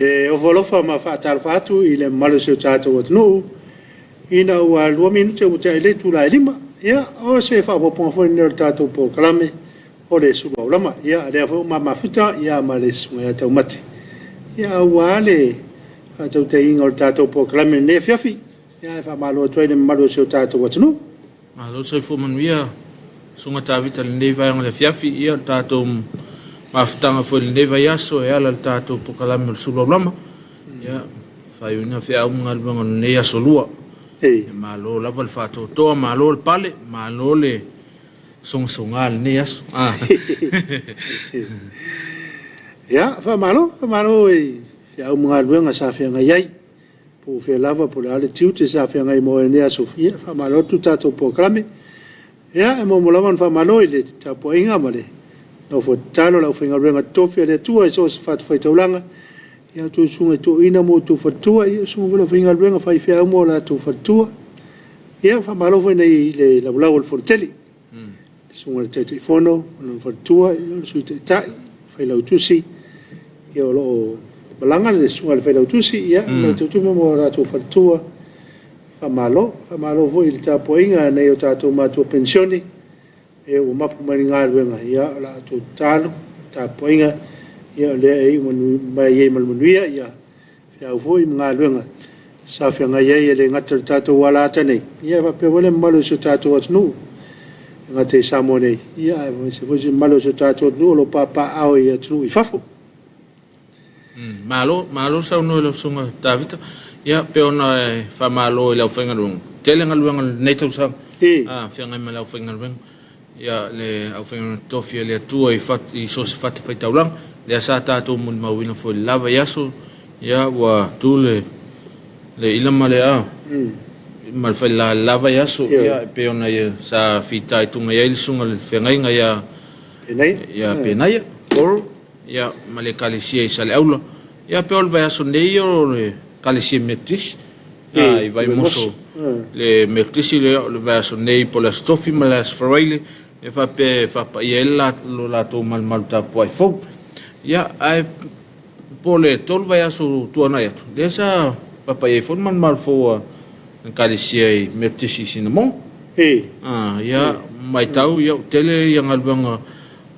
E ofo alofa ma faatalofa atu i le mamalu o si o tatou atunuu ina ua 2 minute ua tea i le itula e 5. Ia, o se faaopoopoga foi lenei o le tatou polokalame o le Sulu Aulama. Ia, o lea foi ua ma mafuta ma le Susuga ia Taumati, aua le faatautaiga o le tatou polokalame i lenei afiafi. Ae faamalo atu ai i le mamalu o si o tatou atunuu. Malo le soifua manuia Susuga Tavita i lenei vaega o le afiafi. Ia, o le tatou mafutaga foi i lenei vaiaso e ala i le tatou polokalame o le Sulu Aulama. Ia, faaiuina feau ma galuega o lenei aso lua. Ia, malo lava le faatoatoa, malo le pale, malo le sogasoga i lenei aso. Ia, faamalo, faamalo i feau ma galuega sa feagai ai. Po o fea lava po o le a le tiute sa feagai ma oe i lenei aso, ia faamalo atu le tatou polokalame. Ia, e muamua lava ona faamalo i le tapuaiga ma le nofo tatalo a le aufaigaluega totofi a le Atua i so o se fatafaitaulaga, ia a outou susuga i toeaiina ma outou faletua, ia susuga foi i le aufaigaluega faifeau ma o latou faletua. Ia faamalo foi i le laulau a le Fonotele, le susuga i le Taitaifono ma lona faletua, le Sui Taitai, Failautusi, ia o lo o malaga le susuga i le Failautusi ma le tootuma ma o latou faletua. Faamalo. Faamalo foi i le tapuaiga a nai o tatou matua penisione, e ua mapu mai i le galuega, ia o la outou tatalo, tapuaiga, o lea e iu mai ai ma le manuia feau foi ma galuega sa feagai ai, e le gata i le tatou ala ata nei, ae faapea foi le mamalu o si o tatou atunuu, e le gata i Samoa nei, aemaise foi le mamalu o si o tatou atunuu o lo o papaaao i atunuu i fafo. Malo, malo saunoa i lau Susuga Tavita. Ia, pei ona e faamalo i le aufaigaluega, tele galuega o lenei tausaga, feagai ma le aufaigaluega. Ia, le aufaigaluega totofi a le Atua i, fat, i so o se fatafaitaulaga. Lea sa tatou molimauina foi i le la vaiaso, ia, ua tu le, le ila ma le a, ma le faila i le la vaiaso, ia, e pei ona ia, sa fitaituga i ai le susuga i le feagaiga ia, Penaia. Ia Penaia, Koro, ia, ma le Ekalesia i Saleaula. Ia, pei o le vaiaso nei o le Ekalesia Metotisi, i Vaimoso, le Metotisi lea o le vaiaso nei po o le Aso Tofi ma le Aso Faraile, e faapea e faapaia ai lo latou malumalu tapuai fou. Ia, ae po o le 3 vaiaso tuanai atu, lea sa faapaia ai foi le malumalu fou a le Ekalesia i Metotisi i Sinamoga. Ia, matau, ia, ua tele ia galuega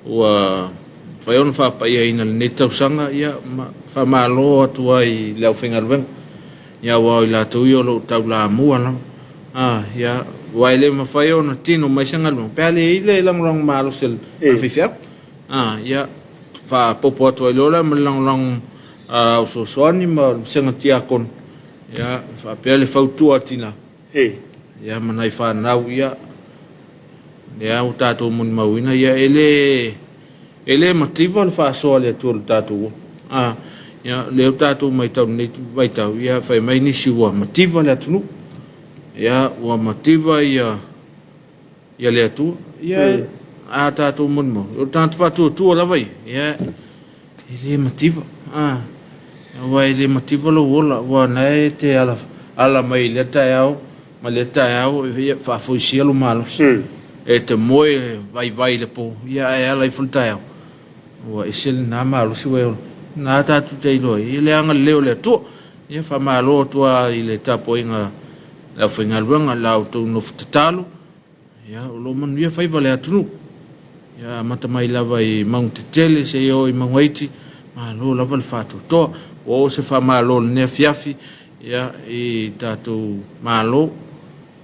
ua mafai ona faapaiaina i lenei tausaga, ia, ma faamalo atu ai i le aufaigaluega. Ia, aua o i latou ia o lo o taulamua lava. Ia, aua e le mafai ona tino mai se galuega pe a leai le lagolago malosi a le faifeau. Ia, faaopoopo atu ai loa la ma le lagolago a fesoasoani ma le vasega tiakono, ia, faapea le fautua a tina, ia, ma nai fanau, ia, lea ua tatou molimauina, ia, e le E le mativa le faasoa a le Atua i lo tatou ola. A, ia, lea ua tatou matau i lenei vaitau, ia, fai mai nisi ua mativa le atunuu. Ia, ua mativa ia, ia le Atua. Ia, a tatou molimau, o le tagata faatuatua lava ia, ia, e le mativa. A, aua e le mativa lou ola, aua o lena e te ala, ala mai i lea taeao, Ma lea taeao e faafoisia lo malosi. E te moe vaivai i le po, ia ae ala ifo le taeao, ua ese lena malosi ua e ola. Na tatou te iloa ai le agalelei o le Atua. Ia faamalo atu lava i le tapuaiga a le aufaigaluega, la outou nofo tatalo, ia o lo o manuia faiva o le atunuu. Ia amata mai lava i mauga tetele seia oo i mauga iti, malo lava le faatoatoa. Ua oo se faamalo i lenei afiafi ia i tatou Malo,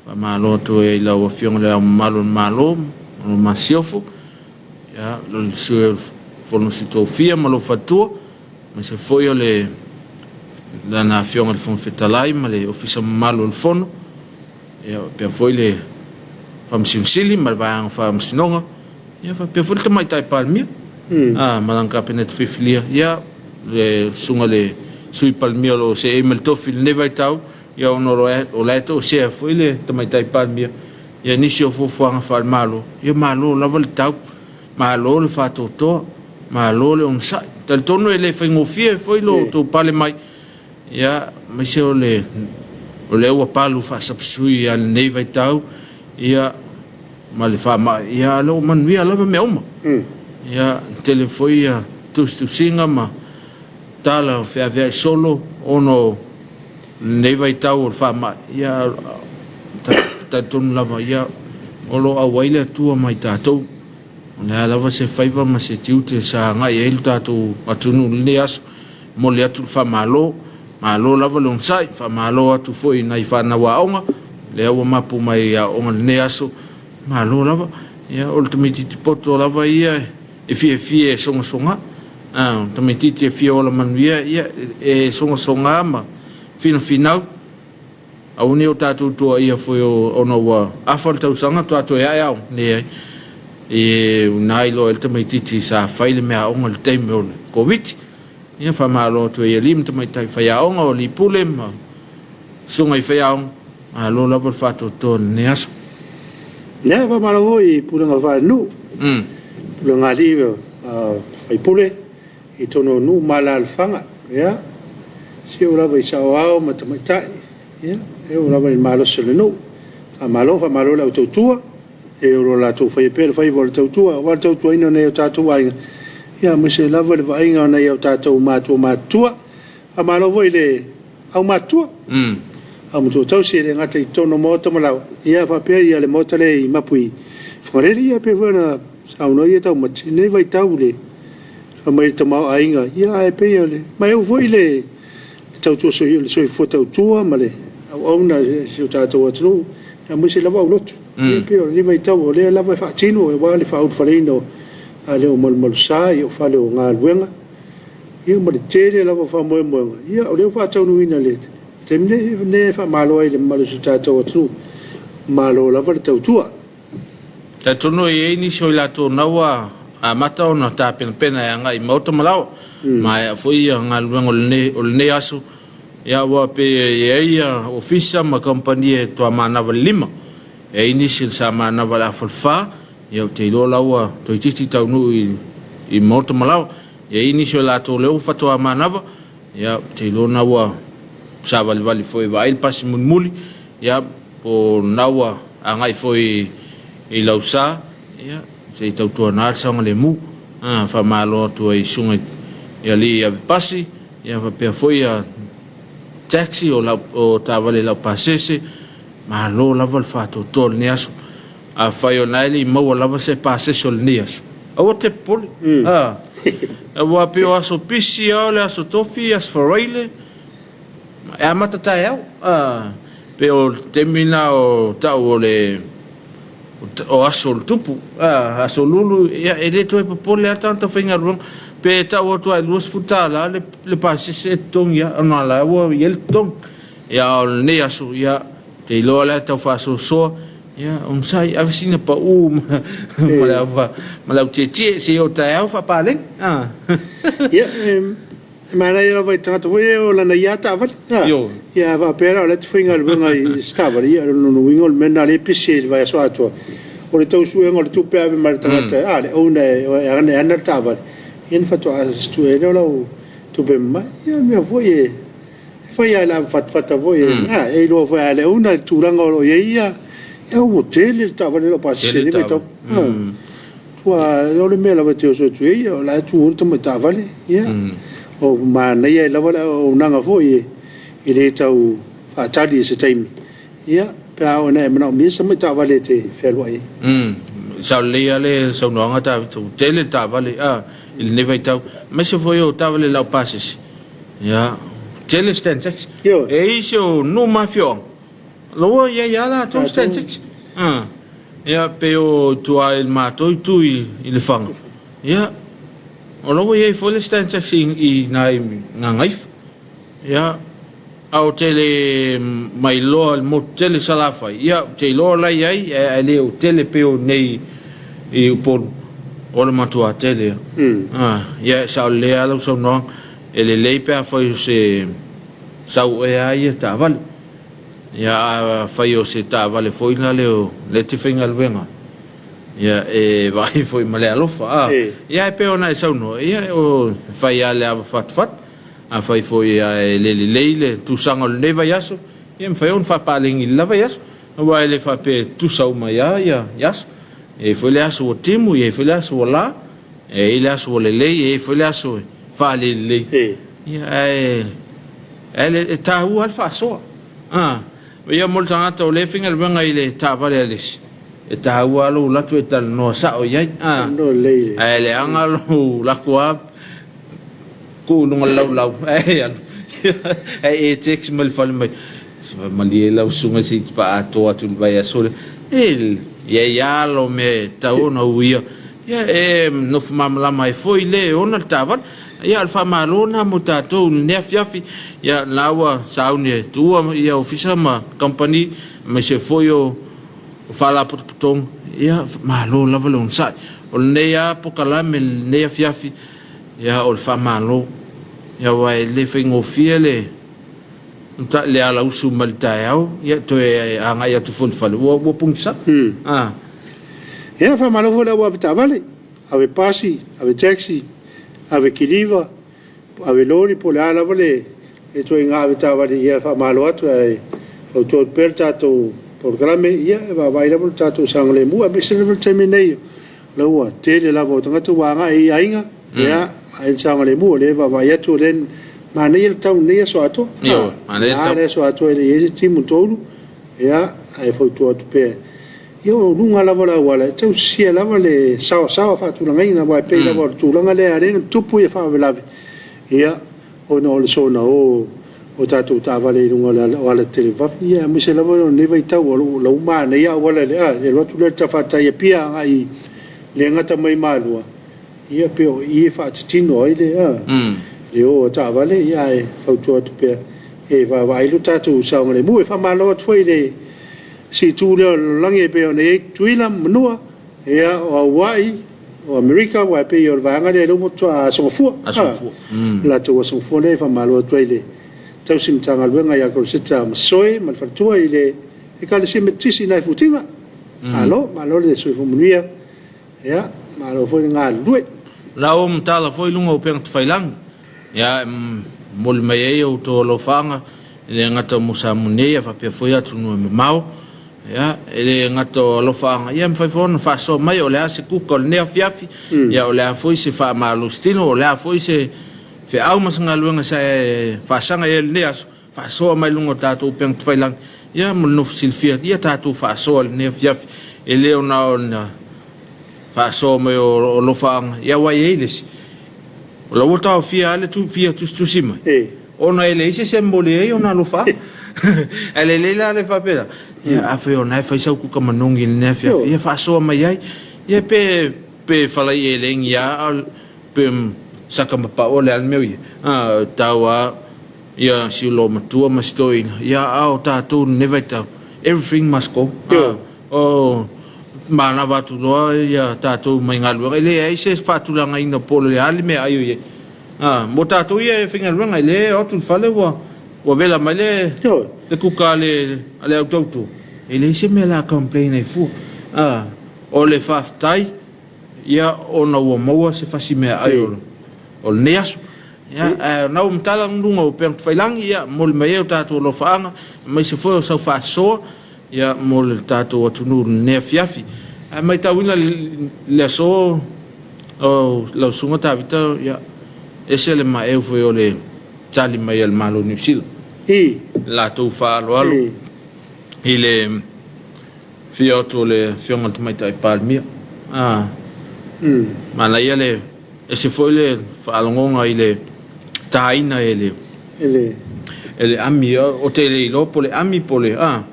faamalo atu ai i lau Afioga i Le Ao Mamalu o le Malo ma lou Masiofo, ia le Sui o le Fono a Sui Tofia ma lou faletua, aemaise foi o le lana Afioga i le Fofoga Fetalai ma le Ofisa mamalu o le Fono, ia faapea foi le Faamasino Sili ma le Vaega Faamasinoga, ia faapea foi le Tamaitai Palemia ma lana Kapeneta filifilia, ia le susuga i le Sui Palemia o lo o seei mai le tofi i lenei vaitau, ia ona o la e toesea foi le Tamaitai Palemia, ia nisi o fuafuaga faale-Malo, ia malo lava le tau, malo le faatoatoa, malo le onosai. E talitonu e le faigofie foi lo outou pale mai, ia aemaise o le o lea ua palu faasapasui i lenei vaitau, ia ma le faamai, ia a o lea ua manuia lava mea uma. Ia, tele foi ia tusitusiga ma tala feaveai solo ona o lenei vaitau o le faamai, ia, talitonu lava, ia, o lo o auai le Atua ma i tatou. O le a lava se faiva ma se tiute sa agai ai lo tatou atunuu i lenei aso, momoli atu le faamalo, malo lava le onosai, faamalo atu foi i nai fanau aoga, lea ua mapu mai i aoga i lenei aso, malo lava. Ia, o le tamaitiiti poto lava ia e fiafia e sogasoga, a o le tamaitiiti e fia ola manuia, ia, e sogasoga ma finafinau. Aua ne i o tatou tuuaia foi ona ua afa le tausaga faatoa toe ae aoga, leai. E na iloa ai le tamaitiiti sa fai le meaaoga i le taimi o le Koviti. Ia faamalo atu ai i alii ma tamaitai faiaoga, o alii pule ma susuga i faiaoga, malo lava le faatoatoa i lenei aso. Ia, faamalo foi i pulega faalenuu, pulega a alii ma faipule i totonu o nuu ma alaalafaga, ia, se oo lava i saoao ma tamaitai, ia, e oo lava i le malosi o le nuu. Faamalo, faamalo i le au tautua, e o lo o latou faia pea le faiva o le tautua, aua le tautuaina o nai o tatou aiga, ia aemaise lava le vaaiga o nai o tatou matua matutua. Faamalo foi i le aumatutua, aumatua tausi e le gata i totonu o maota ma laoa, ia faapea ia le maota lea i Mapu i Fagalele. Ia pei foi ona saunoa ia taumati i lenei vaitau i le fai mai le tamaoaiga, ia ae pei o le ma e oo foi le tautua le soifua tautua ma le auauna i si o tatou atunuu, aemaise lava aulotu. Ia pei o lenei vaitau o lea lava e faatino aua le faaulufaleina o fale o Malumalusa, ia o fale o galuega, ia ma le tele lava o faamoemoega, ia o lea ua faataunuuina i le taimi nei, lea e faamalo ai i le mamalu o si o tatou atunuu, malo lava le tautua. Talitonu e i ai nisi o i latou na ua amata ona tapenapena e agai i maota ma laoa, maea foi galuega o lenei aso, ia aua pei e i ai ofisa ma kamupani e toa manava i le 5. E i ai nisi sa manava i le afa 4, ia ou te iloa la ua toeitiiti taunuu i maota ma laoa. E i ai nisi o i latou lea ua faatoa manava, ia ou te iloa na ua savalivali foi e vaai le pasi mulimuli, ia po o lena ua agai foi i Lausa, ia se i tautuana le saogalemu. Faamalo atu ai i susuga i alii avepasi, ia faapea foi ia taxi o, lau, o taavale laupasese, malo lava le faatoatoa o lenei aso. Afai o lena e le i maua lava se pasese o lenei aso, aua te popole. Aua pei o aso pisi lava o le aso tofi, aso faraile, e amata taeao. Pei o le taimi lena o tau o le o aso o le tupu, aso lulu, ia e le toe popole lava tagata faigaluega. Pe tau atu lava i le $20 le pasese e totogi lava, ona o la ua i ai le totogi. Ia a o lenei aso, ia te iloa la e tau faasoasoa, ia onosai, ave sina pau ma le autietie seia oo taeao faapaleni. Ia, E manaia lava i tagata foi ia o lana ia lava taavale. Ia a faapea la o la e te faigaluega i se taavale, ia o lona uiga o le mea lena o lea e pisi ai i le vaiaso atoa, o le tau suega o le tupe e ave mai le tagata, a le owner e ana le taavale, ia ona faatoa sue ai lea o lau tupe mamae. Ia o le mea foi e fai lava i le avafatafata foi, e iloa foi lava e le owner le tulaga o lo o i ai ia, ia ua tele le taavale laupasese i lenei vaitau. Aua o le mea lava e te oso atu ai, o la e tu le tamai taavale. Ia, o manaia ai lava le auaunaga foi e le tau faatali i se taimi, ia, pe a oo ina e manaomia se tamai taavale e te fealuai ai. Sao lelei lava le saunoaga Tavita, ua tele le taavale i lenei vaitau, aemaise foi o taavale laupasese, ia, tele stand taxi. E i ai isi o nuu ma afioaga, Ua i ai lava latou statistics. Ia, pei o tua i le matou itu i Lefaga, ia, o la ua i ai foi le statistics i nai Gagaifo. Ia, ae ou te le mailoa i le motu tele i Salafai, ia, ou te iloa o la e i ai, ae le o tele pei o nei i Upolu, o le matua tele lava. Ia, e sao lelei lava lau saunoaga, e lelei pe afai o se sau ea lava ia taavale. Ia afai o se taavale foi lale o lea e te faigaluega, ia e vaai foi ma le alofa. A, ia e pei ona e saunoa, ia o fai lava le ava fatufatu. Afai foi e le lelei le tusaga o lenei vaiaso, ia e mafai ona faapalegi i le la vaiaso. Aua e le faapea e tusa uma ai lava ia aso. E i ai foi le aso ua timu, e i ai foi le aso ua la, e i ai le aso ua lelei, e i ai foi le aso e faalelelei. Ia, ae, ae le, e taua lava le faasoa. A, ia mo le tagata o lea e faigaluega i le taavale a le isi, e taua lava lou alu atu e talanoa sao i ai. A, ae leaga lou alu atu lava tuu i luga o le laulau, ae alu, ae e text mai le fale mai, Malie lau susuga se i te faaatoa atu i le vaiaso lea. E i ai lava lau mea e tatau ona uia. Ia, e nofo malamalama ai foi le e ona le taavale. Ia, o le faamalo lena mo tatou i lenei afiafi. Ia, o lena ua sauni e tuua ia ofisa ma kamupani, aemaise foi o faalapotopotoga. Ia, malo lava le onosai. O lenei lava polokalame i lenei afiafi, ia, o le faamalo. Ia, aua e le faigofie le le alausu mai le taeao, ia toe agai atu foi i le fale, ua pogisa. Ah. Ia, faamalo foi le au avetaavale, ave pasi, ave taxi, ave kiliva, ave loli, po o le a lava le ituaiga avetaavale, ia faamalo atu ae fautua atu pea le tatou polokalame, ia e vaavaai lava le tatou saogalemu, aemaise lava le taimi nei, o la ua tele lava o tagata ua agai i aiga, ia, vaai le saogalemu, o lea e vaavaai atu o lea e manaia le tau i lenei aso atoa. Ioe, manaia le tau. Le aso atoa e le i ai se timu toulu, ia, ae fautua atu pea. Ia o luga lava o le auala, e tausisia lava le saoasaoa faatulagaina, aua e pei lava o le tulaga lea e ala ai ona tupu faalavelave, ia, ona o le soona o o tatou taavale i luga o alatetele vavave, ia aemaise lava o lenei vaitau o la ua manaia auala i le alu atu lea i le talafatai i Apia agai i le gata mai Malua, ia pei o i e faatitino ai le o a taavale, ia ae fautua atu pea e vaavaai lo tatou saogalemu. E faamalo atu foi i le siitu lea o le lalolagi e pei ona i ai Tutuila ma Manua, ia, o Auai, o Amerika, aua e pei o le vaega lea ua matua aso gafua. Aso Gafua. O latou aso gafua lea e faamalo atu ai i le tausi Matagaluega ia Koloseta Masoe ma le faletua i le Ekalesia Metotisi i Naifutiga. Malo, malo le soifua manuia. Ia, malo foi le galulue. La ua matala foi luga o upega tafailagi. Ia, e momoli mai ai outou alofaaga, e le gata mo Samoa nei, ae faapea foi atunuu e mamao. Ia, e le gata o alofaaga, ia e mafai foi ona faasoa mai, o le a se kuka o lenei afiafi, ia o le a foi se faamalositino, o le a foi se feau ma se galuega sa e faasaga i ai i lenei aso, faasoa mai luga o tatou upega tafailagi, ia mo le nofo silafia, ia tatou faasoa i lenei afiafi, e le o na ona faasoa mai o alofaaga, ia aua e i ai le isi, o la ua taofia lava le fia tusitusi mai, ona e leai se isi e momoli ai ona alofaaga. Ae lelei la le faapea, ia afai o lena e fai sau kuka manogi i lenei afiafi, ia faasoa mai ai, ia pe falai elegi lava, pe saka ma pau o le a le mea o i ai, a, tau lava ia si olomatua ma si toeaina, ia a o tatou i lenei vaitau, everything must go. O manava atu loa ia tatou mai galuega, e leai se faatulagaina po o le a le meaai o i ai. A, mo tatou ia e faigaluega, e le o atu i le fale ua ua vela mai le le kuka a le a le au tautua, e leai se mea o le a complain ai fua. A, o le faafetai ia ona ua maua se fasi meaai o o lenei aso. Ia, ae o lena ua matala luga o upega tafailagi, ia, momoli mai ai o tatou alofaaga, aemaise foi o sau faasoa, ia, mo le tatou atunuu i lenei afiafi. Ae matauina le aso o lau susuga Tavita, ia, ese le maeu foi o le tali mai a le Malo o Niu Sila. I. Latou faaaloalo i le afio atu o le Afioga i le Tamaitai Palemia. Ah, manaia le ese foi le faalogoga i le taina e le e le ami, ou te le iloa po o le ami po o le a,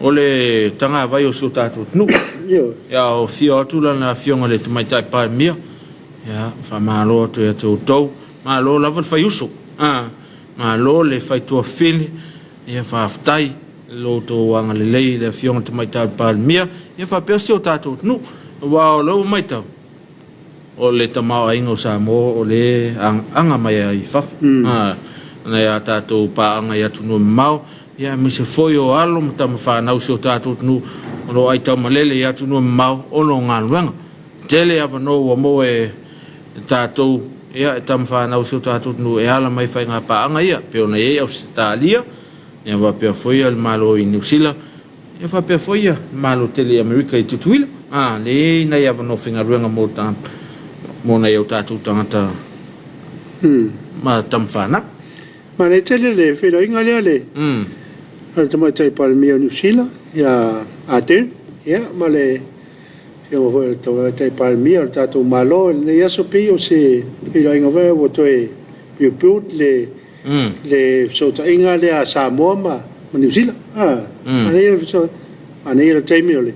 o le tagavai o si o tatou atunuu. Ia, o afio atu lana Afioga i le Tamaitai Palemia, ia, faamalo atu ia te outou, malo lava le fai uso, a, malo le fai tuafafine, ia faafetai i lo outou agalelei i le Afioga i le Tamaitai Palemia, ia faapea si o tatou atunuu, aua o lea ua matau, O le tamaoaiga o Samoa o lea e aga mai ai fafo, nai a tatou paaga i atunuu e mamao, aemaise foi o alo ma tama fanau o si o tatou atunuu o lo o aitaumalele i atunuu e mamao ona o galuega. E tele avanoa ua maua e tatou e tama fanau o si o tatou atunuu e ala mai faiga paaga ia, e pei ona i ai Ausetalia, faapea foi le Malo i Niu Sila, Ia faapea foi ia Malo tele i Amerika i Tutuila, a, lea e i ai nai avanoa faigaluega mo mo nai o tatou tagata ma tama fanau. Manaia tele le feiloaiga lea le a le Tamaitai Palemia o Niu Sila ia Ardern ia ma le Afioga foi i le Tamaitai Palemia o le tatou Malo i lenei aso pei o se feiloaiga foi ua toe rebuild le le fesootaiga lea a Samoa ma Niu Sila. Manaia manaia le taimi o le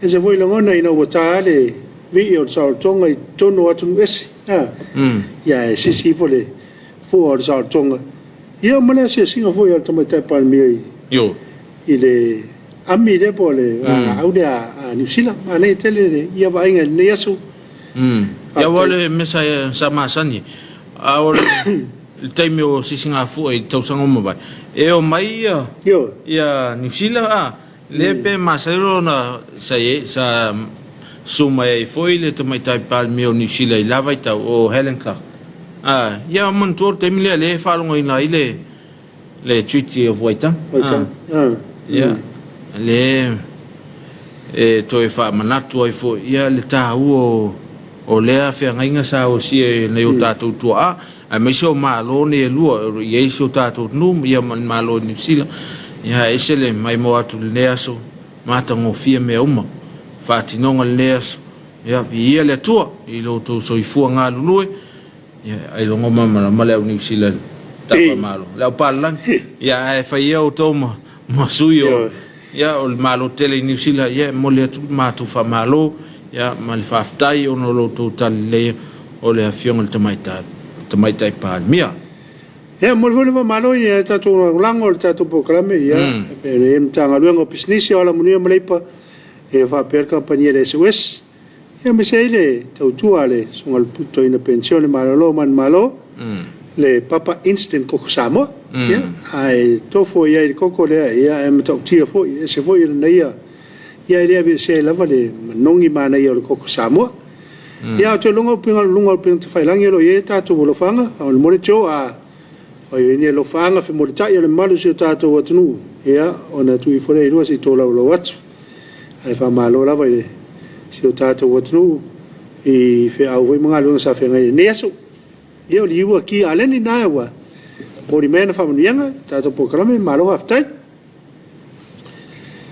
ese foi lagona ina ua ta le vii o le saolotoga i totonu o atunuu ese. Ia ae sisi ifo le fua o le saolotoga. Ia ma le asiasiga foi a le Tamaitai Palemia i i le ami lea po o le vagalaau lea a Niu Sila. Manaia tele le ia vaaiga i lenei aso. Ia aua o le mea sa masani, a o le taimi o Sisigafua i tausaga ua mavae, e omai ia Niu Sila, a, lea pe masani ona sa i ai, sa susu mai ai foi le Tamaitai Palemia o Niu Sila i la vaitau, o Helen Clark. A, ia manatua o le taimi lea lea e faalogoina ai le le Treaty of Waitangi. Waitangi. Ah. Ia, le e toe faamanatu ai foi ia le taua o, o lea feagaiga sa osia e nai o tatou tuaa, aemaise o Malo nei e lua, o lo o i ai si o tatou atunuu ia ma le Malo o Niu Sila. Ia, e ese le maimoa atu i lenei aso, matagofie mea uma, faatinoga lenei aso. Ia, viia le Atua i lo outou soifua galulue. Ia, ailoga malamalama le au Niu Sila i le tafa Malo, le au palalagi. Ia, ae fai ia outou ma, ma sui o, ia, o le Malo tele i Niu Sila, ia, e momoli atu le matou faamalo, ia, ma le faafetai ona o lo outou talileleia o le Afioga i le Tamaitai, Tamaitai Palemia. Ia, momoli foi le faamalo i a tatou lagolago o le tatou polokalame, ia, e pei ona i ai le Matagaluega o Pisinisi, o Alamanuia ma Leipa, ia faapea le kamupani a le SOS. Ia aemaise ai le tautua a le Susuga i le Putoina Penisione Malolo Manumalo, le Papa Instant Koko Samoa. Ia, ae tofo i ai le koko lea, ia e matautia foi, e ese foi lana ia, ia e le aveesea ai lava le manogi manaia o le koko Samoa. Ia, ou te iloa o upega, luga o upega tafailagi o lo o i ai a tatou alofaaga, faamolemole Joe, a fai ai ni alofaaga femolitai o le mamalu o si o tatou atunuu, ia, ona tuu ifo lea i lua se i tolaulau atu. Ae faamalo lava i si o tatou atunuu i feau foi ma galuega sa feagai i lenei aso. Ia o Liua Ki Aleni na ua momoli mai ana faamanuiaga i le tatou polokalame, malo faafetai.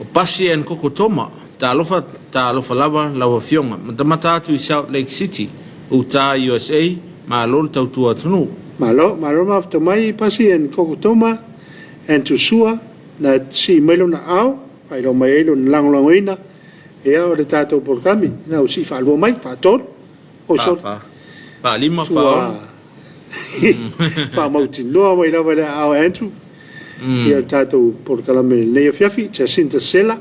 O Pasi and Koko Toma, Talofa, talofa lava lau Afioga. Matamata atu i Salt Lake City, Utah, USA, malo le tautua atunuu. Malo, malo mafuta mai Pasi and Koko Toma and to Sua na sii mai lona ao Faailoa mai ai lona lagolagoina ia o le tatou polokalame ina ua sii faalua mai, faatolu, oi sole. Faa, faalima, faaono. Faamautinoa mai lava i le aao e Andrew ia le tatou polokalame i lenei afiafi. Jacinta Sela,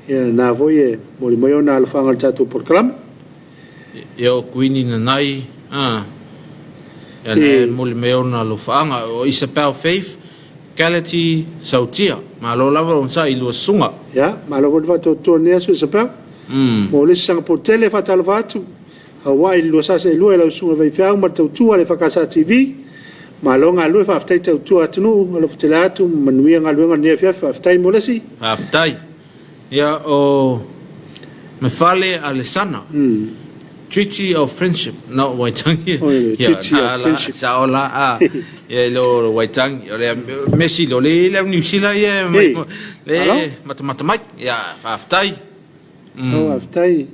ia lena foi e momoli mai ona alofaga i le tatou polokalame. Ia o Kuini Nanai, a, ia lena e momoli mai ona alofaaga. O Isabel Faith, Galati Sautia. Malo lava onosai i lua susuga. Ia, malo foi le faatoatoa i lenei aso Isabel. Mo le isi saga tele e faatalofa atu, Hawaii i le 2 sasa e 2 i lau susuga faifeau ma le tautua a le EFKS TV. Malo galulue, faafetai tautua atunuu, alofa tele atu, manuia galuega i lenei afiafi, faafetai mo le isi. Faafetai. Ia o Mefale Alesana, Treaty of Friendship, no Waitangi. Treaty of Friendship. Sao la, a, ia i lo Waitangi, o le mea sili, o le i le au Niu Sila ia, le matamata mai, ia, faafetai. Oh, faafetai.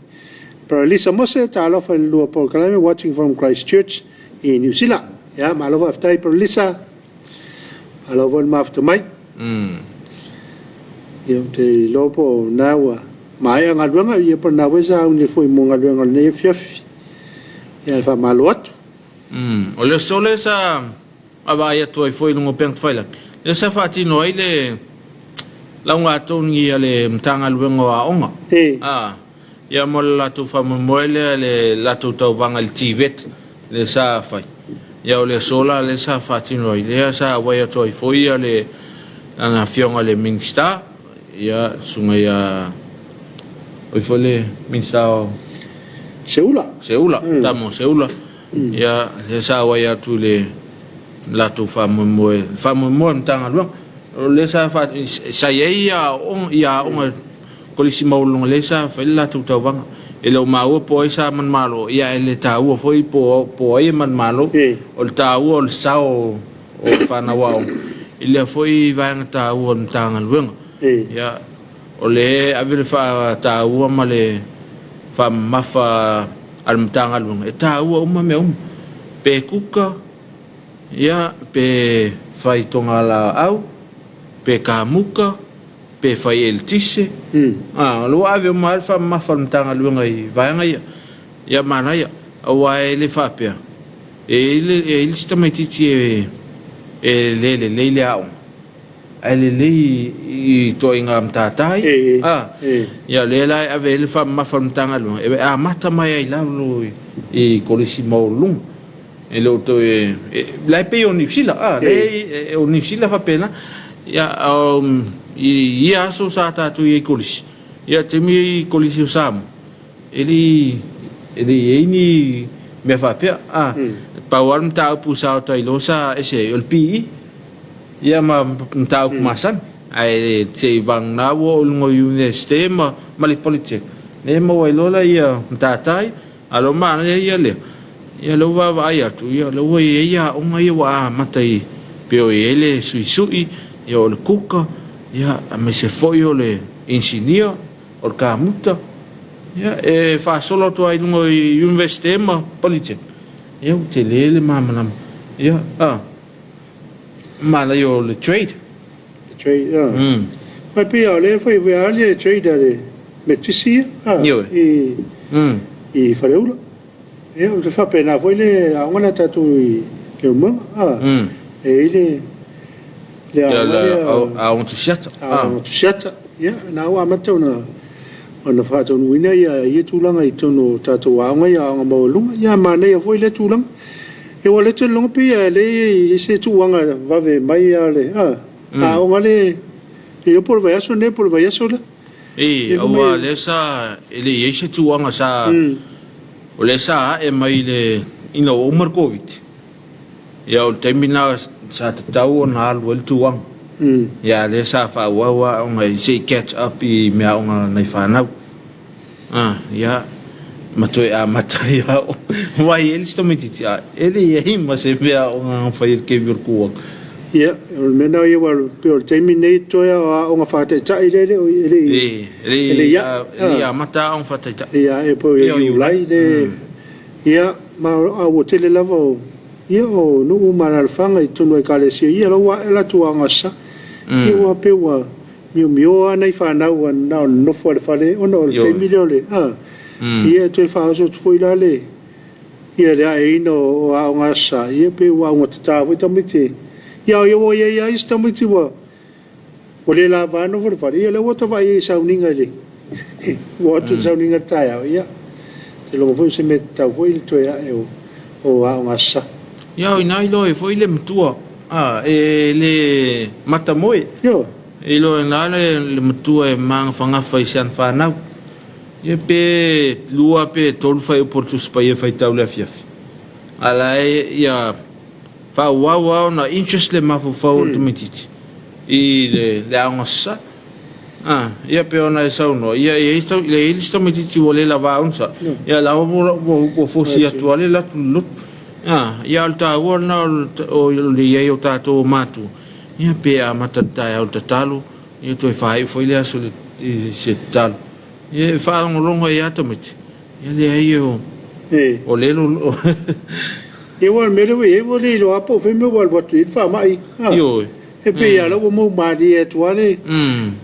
Paralisa Mose, talofa i le lua polokalame, watching from Christchurch i Niu Sila. Ia, malo faafetai Paralisa. Malo foi le mafuta mai. Ia, ou te iloa po o lena ua maea galuega, ia po o lena foi sa auni foi mo galuega o lenei afiafi. Ia, e faamalo atu. O le aso lea sa vaavaai atu ai foi i luga o upega tafailagi, lea sa faatino ai le lauga togi a le Matagaluega o Aoga. Ia mo le latou faamoemoe lea i le latou tauvaga i le TVET lea sa fai. Ia o le aso la lea sa faatino ai, lea sa auai atu ai foi ia le lana afioga i le Minisita, ia le susuga ia oi foi le Minisita o Seula. Seula, tama o Seula. Ia lea sa auai atu i le latou faamoemoe, le faamoemoe o le Matagaluega. O lea sa fa, sa i ai ia aoga, ia aoga kolisi maualuluga lea sa fai le latou tauvaga. E le o maua po o ai sa manumalo, ia ae le taua foi po o ai e manumalo. O le taua o le sao o fanau aoga i lea foi vaega taua o le Matagaluega. Ia, o lea e ave le faataua ma le faamamafa a le Matagaluega, e taua uma mea uma. Pe kuka, ia, pe fai togalaau, pe kamuka, pe fai eletise. A, o lea ua ave uma lava le faamamafa a le Matagaluega i vaega ia. Ia, manaia, aua e le faapea, e i ai le isi tamaitiiti e le lelei le aoga, ae lelei i ituaiga matata ia. A, ia, o lea la e ave ai le faamamafa a le Matagaluega, e amata mai ai i lalo i kolisi maualuluga. E le o toe, la e pei o Niu Sila, a, lea o Niu Sila faapena. Ia, i ia aso sa tatou i ai i kolisi, ia, taimi i kolisi o Samoa, e le i i ai ni mea faapea. A, pau lava le mataupu sa ota iloa sa ese ai, o le PE, ia ma mataupu masani. Ae se i vagana ua oo i luga o Iunivesite ma le Polytech, lea e maua ai loa la matata ia. A o lea ua manaia ia lea, ia lea ua vaavaai atu, ia lea ua i ai aoga ia ua amata i, pei o i ai le suisui, ia o le kuka, ia aemaise foi o le inisinia, o le kamuta, ia e faasolo atu lava i luga o Iunivesite ma Polytech, ia ua tele le malamalama. Ia, a, manaia o le trade. Le trade, a. Mai pei lava o lea e fai foi lava le trade a le Metotisi ia, a, i Faleula. Ia, e faapena foi le aoga lea a tatou i Leulumoega, a, e i ai le le aoga lea. Aoga Tusiata. Aoga Tusiata. Ia, na ua amata ona ona faataunuuina ia ia tulaga i totonu o tatou aoga ia, aoga maualuluga. Ia, manaia foi lea tulaga. Ia, aua o lea ou te lagona pei e leai e se tuuaga vave mai lava le aoga lea, le iloa po o le vaiaso lenei po o le vaiaso lea. Ii, aua o lea sa, e le i i ai se tuuaga sa, o lea sa ae mai le, ina ua uma le Koviti, ia o le taimi lena sa tatau ona alu ai le tuuaga. Ia a o lea sa faaauau aoga se i catch up i meaaoga a nai fanau. A, ia, ma toe amata ai aoga. Aua e i ai le isi tamaitiiti, a, e le i ai ma se meaaoga na fai e le kevy o le tuuaga. Ia, o le mea lena ia, aua pei o le taimi lenei toe lava o aoga faataitai lea e le o, e le i, e le i ae. E le i amata aoga faataitai. E le i ae po o Iulai le, ia, ma a ua tele lava o, ia, o nuu ma alaalafaga i totonu o Ekalesia, ia la ua ae latou aoga Aso Sa. Ia ua pei ua miomio lava nai fanau na o le nofo lava i le fale ona o le taimi lea o le, a, ia e toe faaoso atu foi la le, ia le aeina o aoga Aso Sa, ia pei ua augatata foi tamaiti. Ia a ua i ai lava isi tamaiti ua le lava a nofo i le fale, ia lea ua ta vaai ai i sauniga i le, ua o atu i le sauniga i le taeao, ia, ou te iloa foi o se mea tatau foi le toe ae o aoga Aso Sa. Ia o ina iloa ai foi le matua, a, e le matamoe. Ioe. E iloa ina le matua e magafagafa i si ana fanau. Ia pe 2 pe 3 fuaiupu o le Tusi Paia e faitau i le afiafi, a la e ia faaauau lava ona interest le mafaufau o le tamaitiiti i le aoga sasa. A, ia pei ona e saunoa, ia e i ai le isi tamaitiiti ua le lava onosai, ia la ua fosi atu lava le alu atu i le lotu. A, ia a o le taua lena o le i ai o tatou o matua, ia pe amata i le taeao i le tatalo, ia toe faaiu foi le aso i se tatalo. Ia e faalogologo ai lava tamaiti, ia leai o o lea lo Ia aua o le mea lea ua i ai ua le iloa lava po o fea le mea ua alu atu i ai le faamai. Ioe. E pei lava o la ua maumalie atu lava le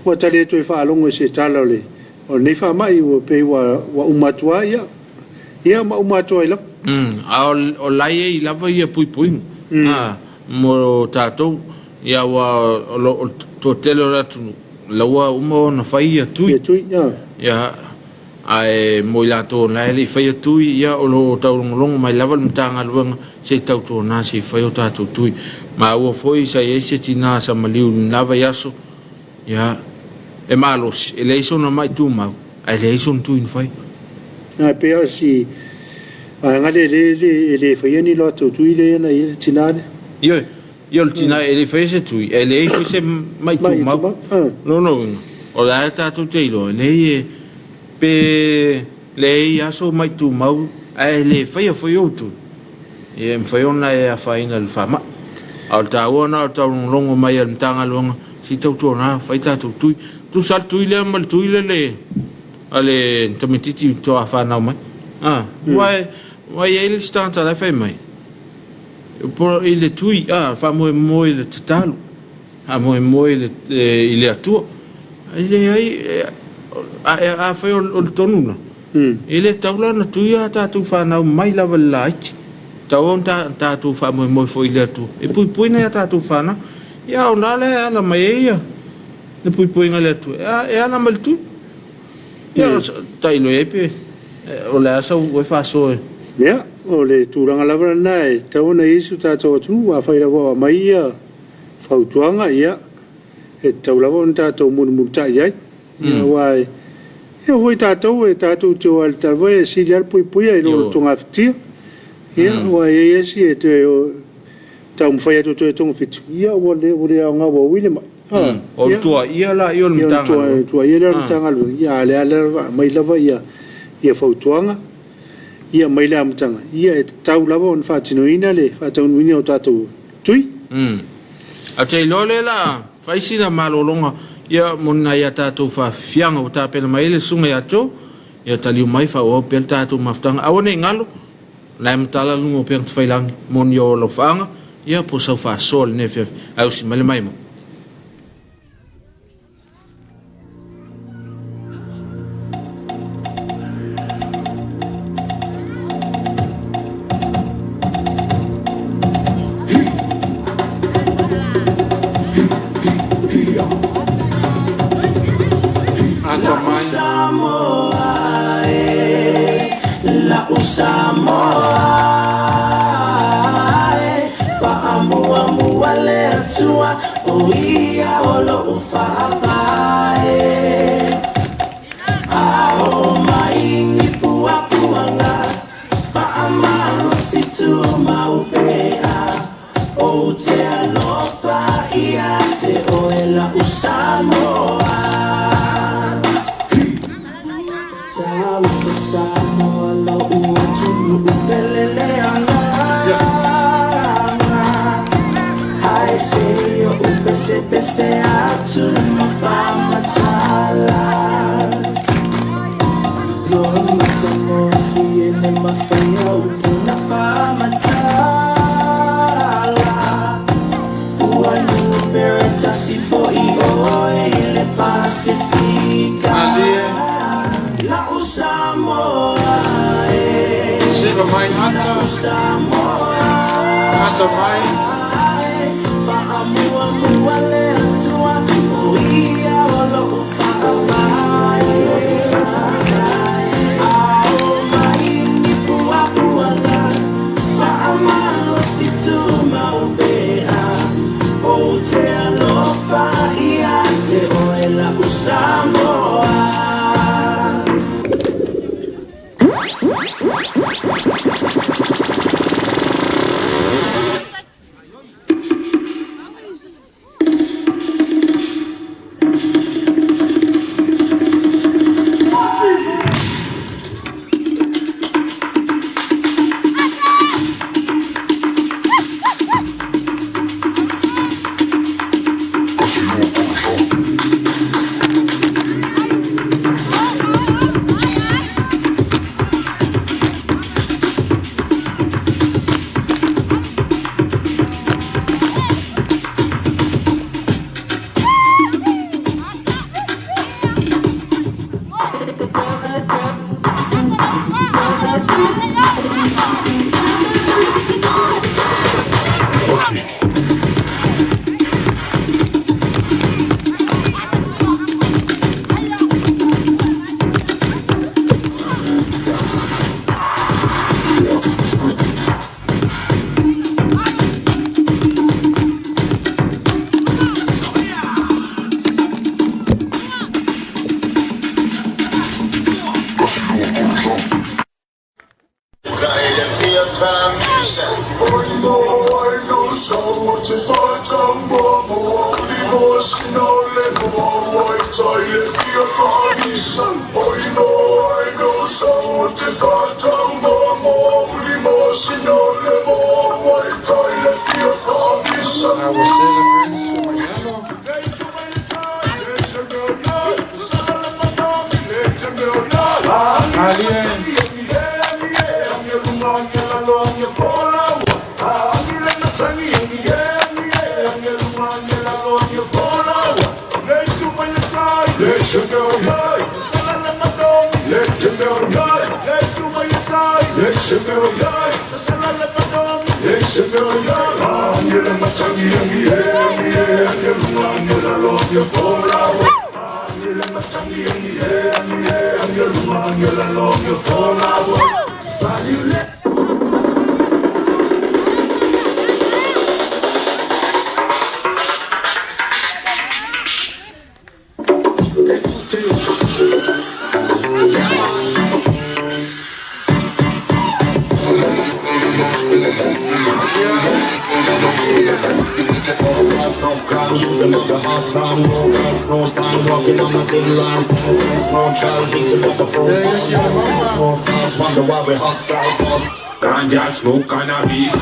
ua ta le toe faalogo i se tala o le o lenei faamai ua pei ua uma atu lava ia ia ma uma atu ai lava. A o la e i ai lava ia puipuiga mo tatou, ia aua o le toatele o le atunuu la ua uma ona fai ia tui. Ia tui, ia. Ia, ae mo i latou la e le i faia tui, ia o lo o taulogologo mai lava le Matagaluega se i tautuana se i fai o tatou tui. Maua foi sa i ai se tina sa maliu i lena vaiaso, ia, e malosi, e leai sona mai tumau, ae leai sona tui na fai. Ae pei lava o si vaega lea e le faia ni latou tui lea na i ai le tina lea. Ioe. Ia o le tina e le i faia se tui, e leai foi se mai tumau. Lona uiga, o la e tatou te iloa, e leai e, pe Leai aso mai tumau ae le faia foi ou tui, ia e mafai ona e afaina i le faamai. A o le taua lena o le taulogologo mai a le Matagaluega, se i tautuana fai tatou tui. Tusa lava le tui lea ma le tui lea a le tamaitiiti faatoa fanau mai. Aua e i ai le isi tagata la e fai mai, i le tui, faamoemoe i le tatalo. Faamoemoe i le Atua. E leai, afai o le tonu lena, e le tatau la ona tui a tatou fanau mai lava i le laiti. E tatau ona tatou faamoemoe foi i le Atua e puipui nai a tatou fanau. Ia a o lena la e ala mai ai le puipuiga a le Atua, e ala mai i le tui. Ia, tailo i ai pe o le a sau e faasoa. Ia, o le tulaga lava lena e tatau ona i ai si o tatou atunuu. Afai lava o aumai ia fautuaga, ia, e tatau lava ona tatou mulimulitai i ai. Aua e oo foi tatou e tatou te o lava i le tala foi lea, e sili lava le puipuia i lo le togafitia. Ia, aua e i ai lava isi e toe taumafai atu e toe togafiti, ia ua le aoga ua ui le mai. O le tuuaia lea o le Matagaluega. O le tuuaia lea o le Matagaluega, ia a o lea lava e aumai lava fautuaga mai le amataga, ia e tatau lava ona faatinoina le faataunuuina o tatou tui. Ae ou te iloa o lea o le a fai sina malologa mo nai a tatou faafiafiaga ua tapena mai ai le Susuga ia Joe, ia taliu mai faaauau pea le tatou mafutaga. Aua ne i galo, o la e matala luga o upega tafailagi mo ni ou alofaaga po o sau faasoa i lenei afiafi. Ae usi mai le maimoa. Ata mai. Malie. Siva mai ata. Ata mai. I will celebrate Sumayano. Malie. Ganja smoke cannabis.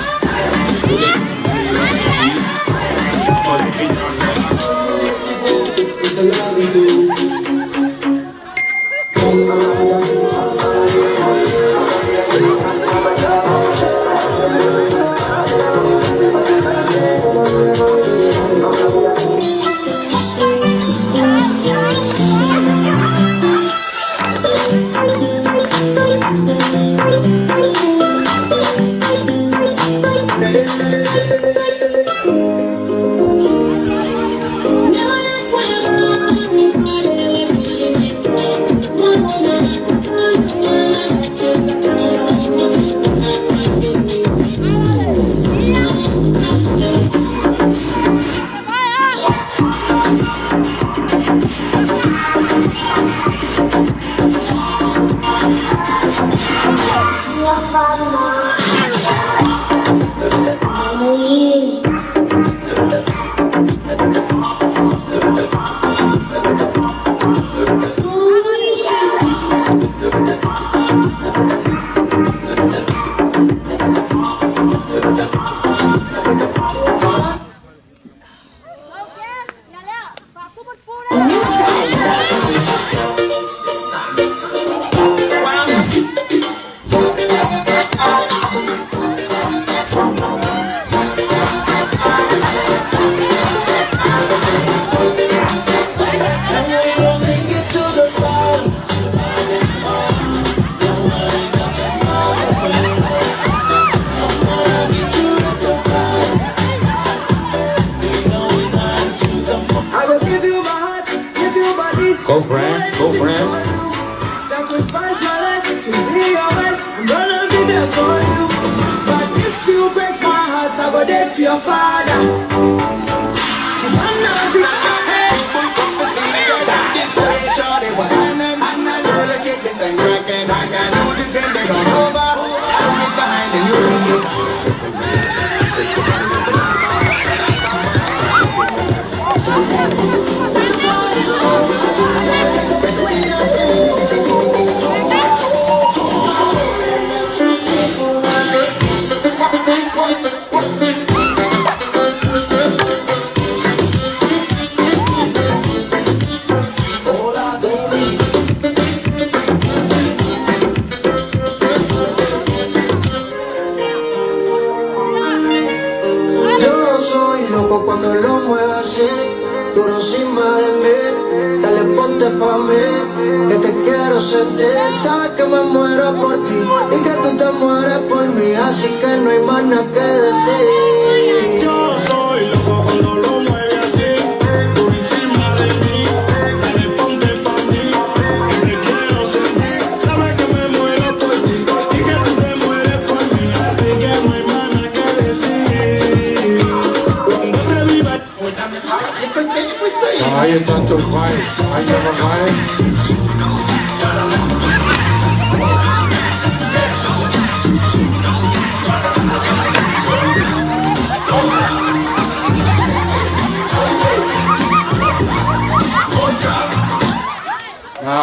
I will give you my heart, give you body. Go friend, go friend. Sacrifice my life to be your wife. I'm gonna be there for you. But if you break my heart, I go dead to your father. You wanna be Yo soy loco cuando lo muevo así, duro encima de mí. Dale, ponte pa' mí, que te quiero sentir. Sabes que me muero por ti y que tú te mueres por mí, así que no hay más nada que decir. Yo soy loco cuando lo mueve así, por encima de mí. Dale, ponte pa' mí, que te quiero sentir. Sabes que me muero por ti y que tú te mueres por mí. Así que no hay más nada que decir. Cuando te viva. Ahí está tu Ahí está.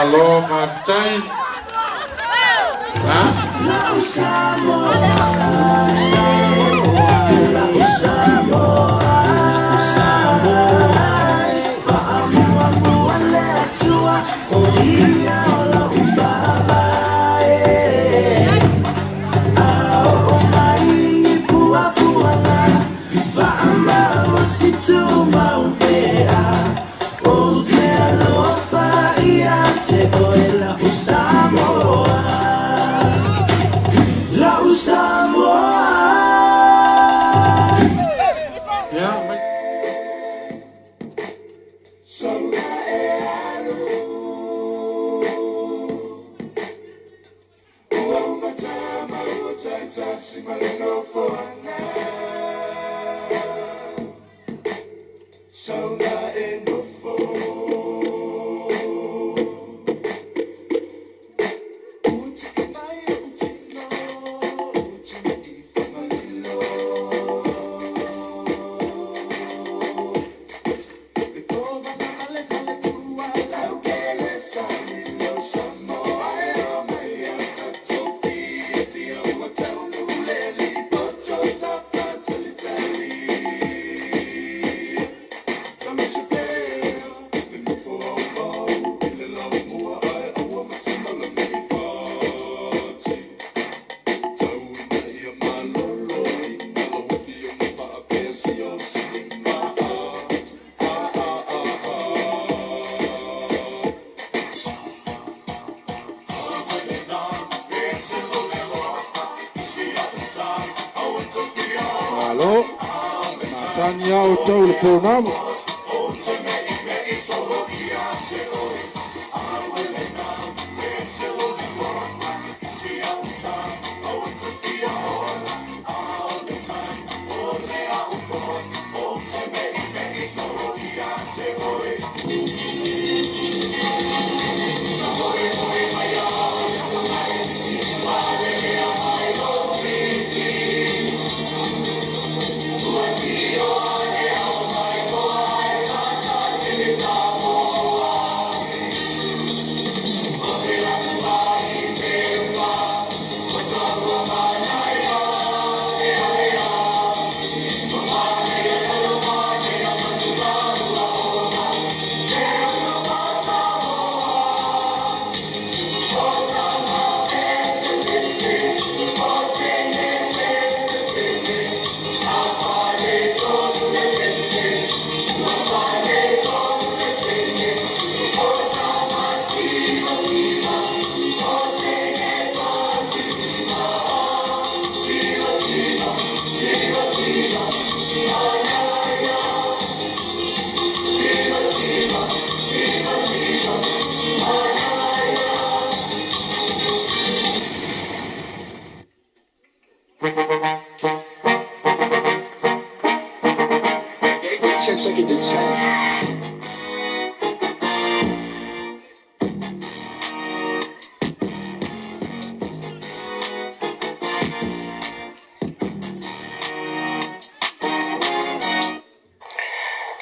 Malo faafetai. Ia, Malo, masani lava outou i le pounamu.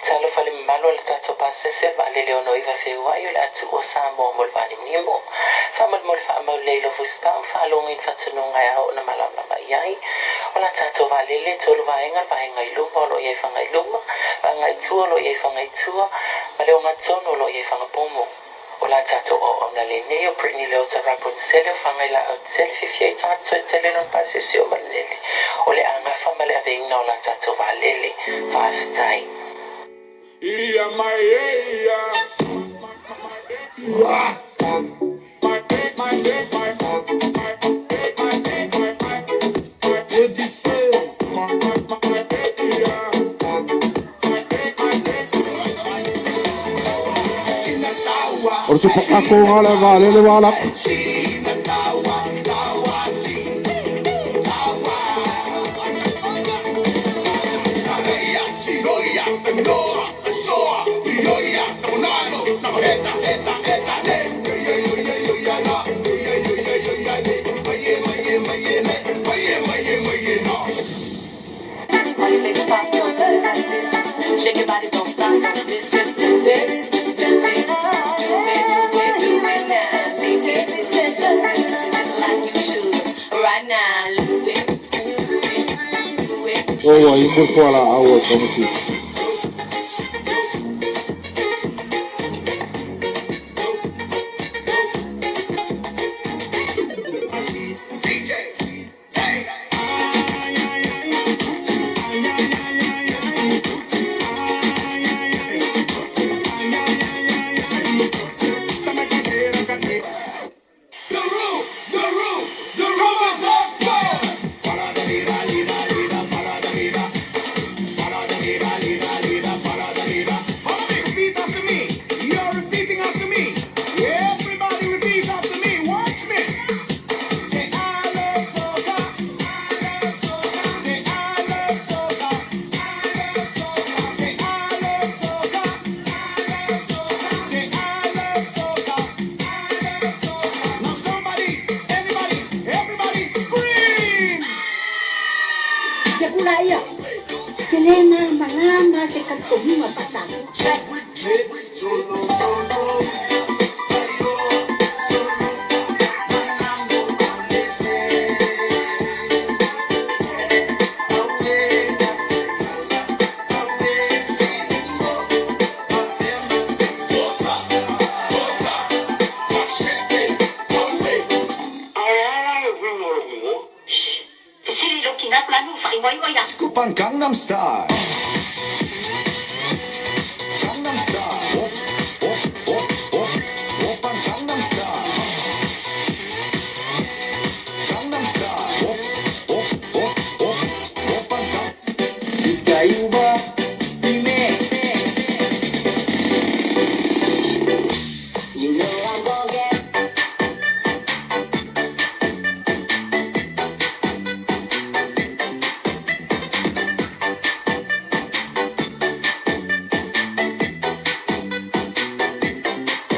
Talofa le mamalu o le tatou pasese vaalele 69 Feuai o le a tuua Samoa mo le vaanimunimu. Faamolemole faamaulelei i lou fusipaa ma faalogo i ni fatunuga e ao ona malamalama i ai. O la tatou vaalele e tolu vaega, le vaega i luma o lo o i ai faga i luma, vaega i tua o lo o i ai faga i tua, ma le ogatotonu o lo o i ai faga pomu. O la tatou auauna lenei o Britney Leota Rapunzel o Fagailaau Tele fiafia i tagata toe tele lona pasese o Malele o le agafa ma le aveina o la tatou vaalele. Faafetai. O le tupakakoga o le vaalele ua ala. Shake your body, don't stop. Miss, just do it. Do it. Do it, do it, do it now. O ua inu le fualaau a le tamaitiiti.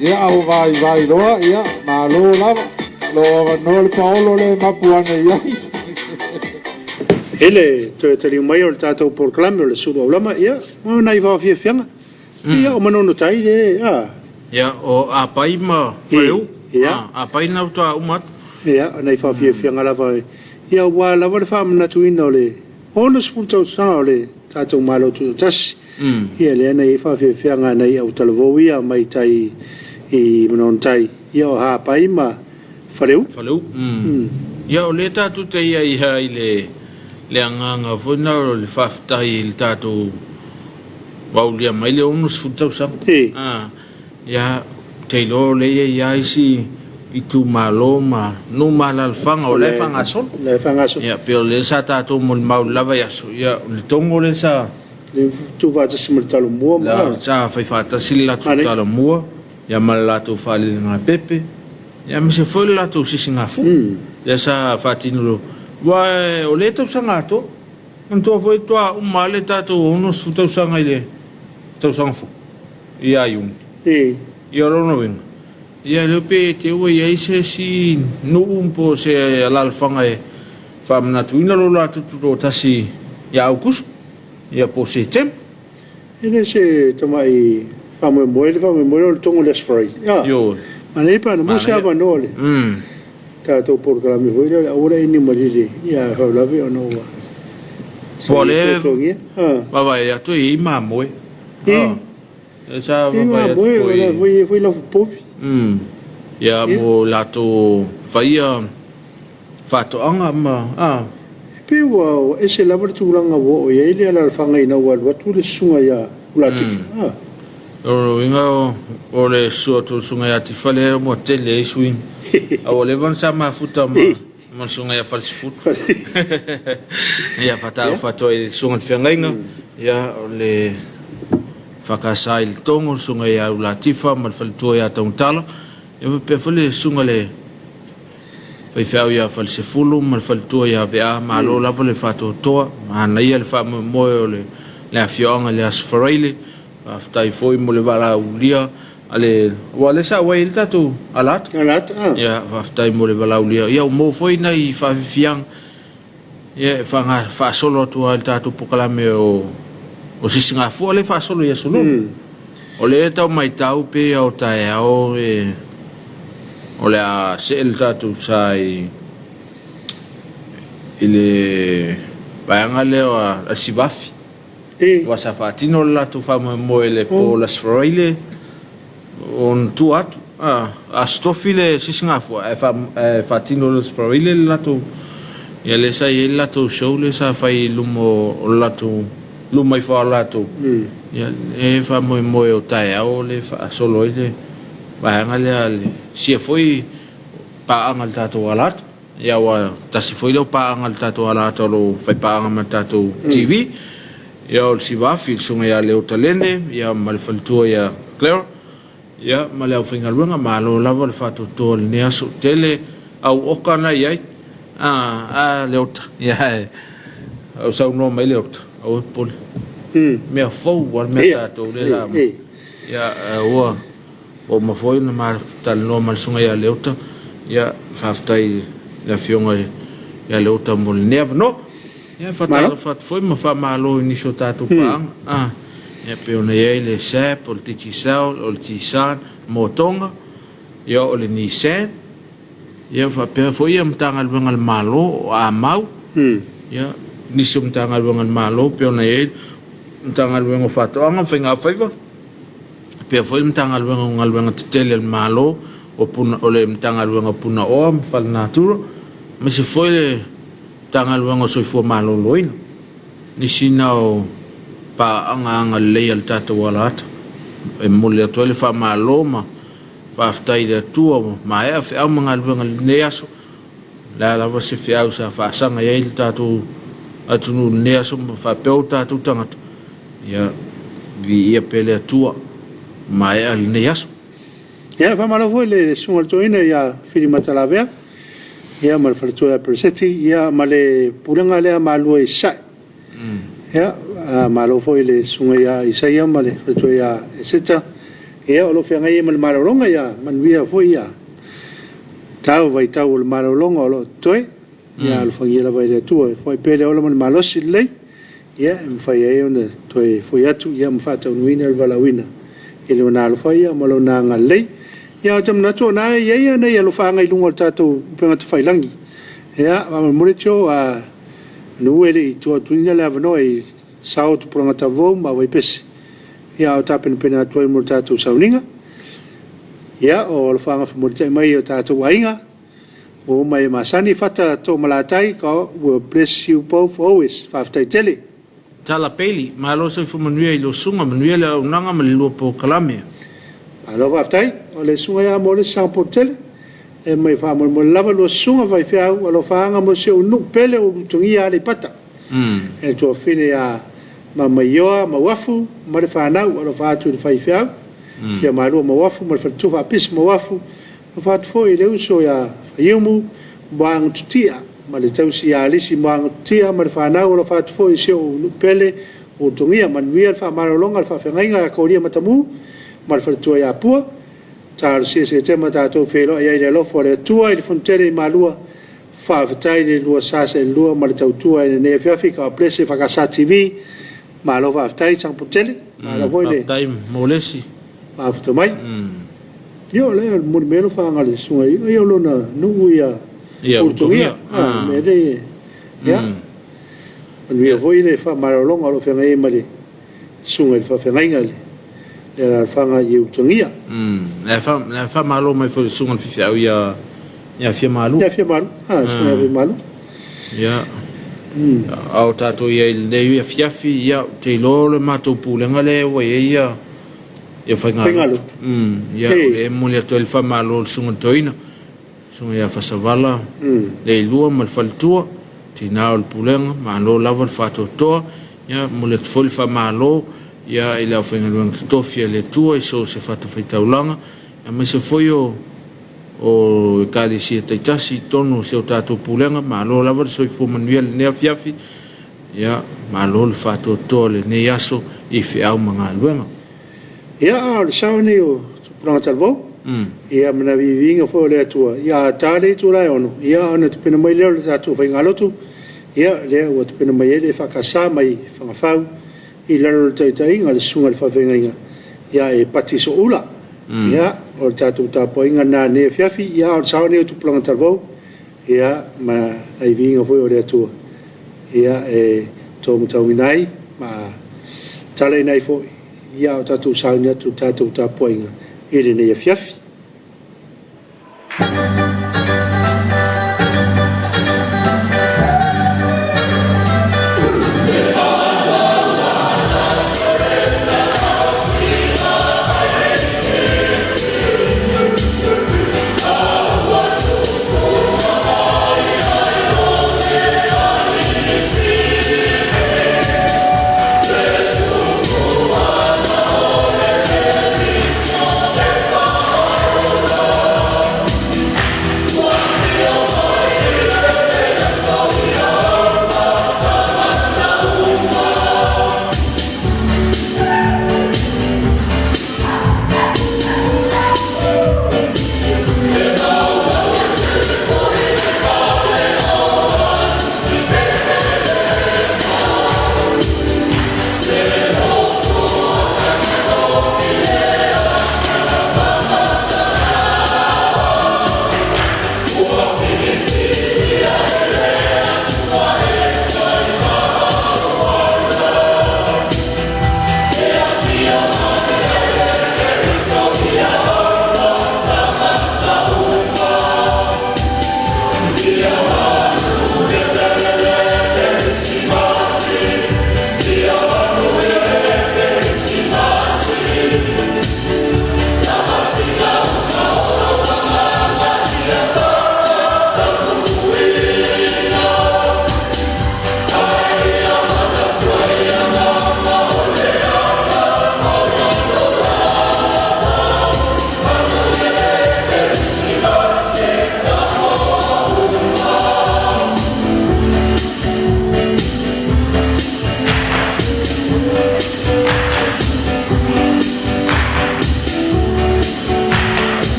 Ia, a ua vaivai loa, ia, malo lava. O lo o avanoa le paolo lea e mapu ane i ai. I le toe taliu mai o le tatou polokalame o le Sulu Aulama, ia, o nai faafiafiaga, ia, o Manono Tai le, a. Ia, o Apai ma Faleu. Ia. Apai na faatoa uma atu. Ia, o nai faafiafiaga lava, ia, aua lava le faamanatuina o le 60 tausaga o le tatou Malo Tutoatasi. Ia, lea na i ai faafiafiaga a nai autalavou ia mai tai i Manono Tai, ia, o Hapai ma Faleu. Faleu. Ia, o lea tatou te i ai lava i le le agaga foi lena o le faafetai i le tatou ua aulia mai le 60 tausaga. Ia, ou te iloa o lea e i ai lava isi itumalo ma nuu ma alaalafaga o la e faagasolo. O la e faagasolo. Ia, pei o lea sa tatou molimau lava i aso, ia, o le Togo lea sa Lea tuufaatasi ma le Talomua ma. Sa fai faatasi le latou Talomua ia ma le latou Faalelegāpepe ia aemaise foi le latou Sisigafua. Lea sa faatino aua o lea tausaga atoa. Manatua foi toa uma lava le tatou 60 tausaga i le tausaga fou ia Iuni. Ia o lona uiga, ia lea pe te i ua i ai se isi nuu po o se alaalafaga e faamanatuina lo latou tutoatasi ia Aukuso. Ia po o Setema. E le se tamai faamoemoe le faamoemoe o le Togo i le Aso Faraile. Ioe. Ioe. Manaia pe ana maua se avanoa o le tatou polokalame foi lea o le aua le aini malili ia faalavelave ona ua Ua le vaavaai atu e i ai mamoe. I. Sa vaavaai atu foi. I mamoe, e i ai foi lafu povi. Ia mo latou faia faatoaga ma a. E pei ua ese lava le tulaga ua oo i ai le alaalafaga ina ua alu atu le susuga ia Ulatifa. A. O lona uiga o le susu atu o le susuga ia Tifa lea ua tele ai suiga. A ua leva ona sa mafuta ma ma le susuga ia Falesefulu. Ia faatalofa atu ai i le susuga i le feagaiga, ia o le Fakasa i le Togo, le susuga ia Ulatifa ma le faletua ia Taugitala, ia faapea foi le susuga i le Faifeau ia Falesefulu ma le faletua ia Ve'a, malo lava le faatoatoa, manaia le faamoemoe o le afioaga i le Aso Faraile, faafetai foi mo le valaaulia a le, aua o lea sa auai ai le tatou alaata. Alaata, a. Ia, faafetai mo le valaaulia. Ia, ua maua foi nai faafiafiaga, ia, e faasolo atu lava i le tatou polokalame o Sisigafua lea e faasolo i Aso Lulu. O lea e tau matau pei o taeao e, o le a see le tatou sa i, i le vaega lea a le Sivafi. Aua sa faatino le latou faamoemoe i le po o le Aso Faraile ona tua atu. Aso Tofi le Sisigafua ae faatino i le Aso Faraile le latou, ia lea sa i ai le latou show lea sa fai i luma o le latou, luma ifo lava o latou. Ia e faamoemoe o taeao lea e faasolo ai le vaega lea a le sia foi paaga a le tatou alata. Ia aua tasi foi lea o paaga a le tatou alata o lo o fai paaga ma le tatou TV. Ia o le Sivafi, le Susuga ia Leo Talene, ia ma le faletua ia Clara, ia ma le aufaigaluega. Malo lava le faatoatoa i lenei aso. Tele au oka na i ai. A, a Leota, ia e au saunoa mai Leota, aua e popole. Mea fou lava le mea tatou lea la. Ia ua Ua uma foi ona ma talanoa ma le Susuga ia Leota. Ia, faafetai i le Afioga ia Leota mo lenei avanoa. Ia, faatalofa atu foi ma faamalo i nisi o tatou paaga. Ah, ia, pei ona i ai le SAP, o le Digicel, o le GSAN, Motoga, ia, o le Nissan, ia, faapea foi ia Matagaluega a le Malo, o AMAU, ia, nisi o Matagaluega a le Malo, pei ona i ai le Matagaluega o Faatoaga ma Faigafaiva, faapea foi le Matagaluega o Galuega Tetele a le Malo, o Puna, o le Matagaluega o Punaoa ma Falenatura, aemaise foi le Matagaluega o Soifua Maloloina. Nisi na o paaga agalelei a le tatou alaata e momoli atu ai le faamalo ma faafetai i le Atua ua maea feau ma galuega i lenei aso. O le a lava se feau sa faasaga i ai le tatou atunuu i lenei aso ma faapea o tatou tagata, Ia, viia pea le Atua, maea lenei aso. Ia, faamalo foi le susuga i le toeaina ia Fili Matalavea, ia ma le faletua ia Pereseti, ia ma le pulega lea Malua i Sasae. Ia, malo foi i le susuga ia Isaia ma le faletua ia Eseta, ia o lo o feagai ai ma le malologa, ia manuia foi ia tau vaitau o le malologa o lo o totoe. Ia alofagia lava e le Atua e foai pea le ola ma le malosi lelei. Ia, e mafai ai ona toe foi atu ia ma faataunuuina le valaauina i Lona alofa ia ma Lona agalelei. Ia, ou te manatu o lena e i ai nai alofaaga i luga o le tatou upega tafailagi. Ia, faamolemole Joe, a manu e le i tuuatuina le avanoa i Sao Tupulaga Talavou ma Vaipese, ia, a o tapenapena atu ai mo le tatou sauniga. Ia, o alofaaga famulitai mai i o tatou aiga, ua uma e masani Fata Toomalatai, God will bless you both always. Faafetai tele. Tala Bailey, Malo soifua manuia i lou susuga, manuia le auaunaga ma le lua polokalame. Malo faafetai. O le susuga ia Morris Sampol tele e mai faamolemole lava lua susuga faifeau alofaaga mo si ou nuu pele o Ulutogia Aleipata. E le tuafafine ia Mamaioa Mauafu ma le fanau alofa atu i le faifeau Fia Malua Mauafu ma le faletua Faapisi Mauafu Alofa atu foi i le uso ia Faiumu Moagututia ma le tausi ia Alisi Moagututia ma le fanau. Alofa atu foi i si ou nuu pele o Ulutogia. Manuia le faamalologa, le faafeagaiga ia Kolia Matamu ma le faletua ia Pua. Talosia Setema tatou feiloai ai i le alofa o le Atua i le Fonotele i Malua. Faafetai le lua sa seelua ma le tautua i lenei afiafi. God bless EFKS TV. Malo faafetai Sagapolutele. Malo foi le. Faafetai mo le isi. Mafuta mai. Ia o lea e momoli mai alofaga a le susuga ia o lona nuu ia Ulutogia. A mea lea ia. Manuia foi le faamalologa o lo o feagai ai ma le susuga i le faafeagaiga i le alaalafaga i Ulutogia. Le faamalo mai foi i le susuga i le faifeau ia ia Fiamalu. Ia Fiamalu. A, susuga ia Fiamalu. Ia. A o tatou i ai i lenei afiafi, ia, ou te iloa o le matou pulega lea ua i ai ia Ia Faigalotu. Ia, o lea e momoli atu ai le faamalo i le Susuga i le Toeaina, Susuga ia Fasavala Leilua ma le faletua, tina o le Pulega, malo lava le faatoatoa. Ia, momoli atu foi le faamalo ia i le aufaigaluega totofi a le Atua i so o se fatafaitaulaga, aemaise foi o o Ekalesia taitasi i totonu o si o tatou Pulega, malo lava le soifua manuia i lenei afiafi. Ia, malo le faatoatoa i lenei aso i feau ma galuega. Ia, a o le sao lenei o Tupulaga Talavou, ia ma na viiviiga foi o le Atua, ia a ta le itula e ono, ia ona tapena mai lea o le tatou faigalotu, ia lea ua tapena mai ai le EFKS mai Fagafau i lalo o le taitaiga a le Susuga i le Faafeagaiga ia e Pati Soula. Ia, o le tatou tapuaiga lena i lenei afiafi, ia a o le sao lenei o Tupulaga Talavou, ia ma nai viiga foi o le Atua. ia, e taumatauina ai ma talaina ai foi, ia, a o tatou sauni atu i le tatou tapuaiga i lenei afiafi.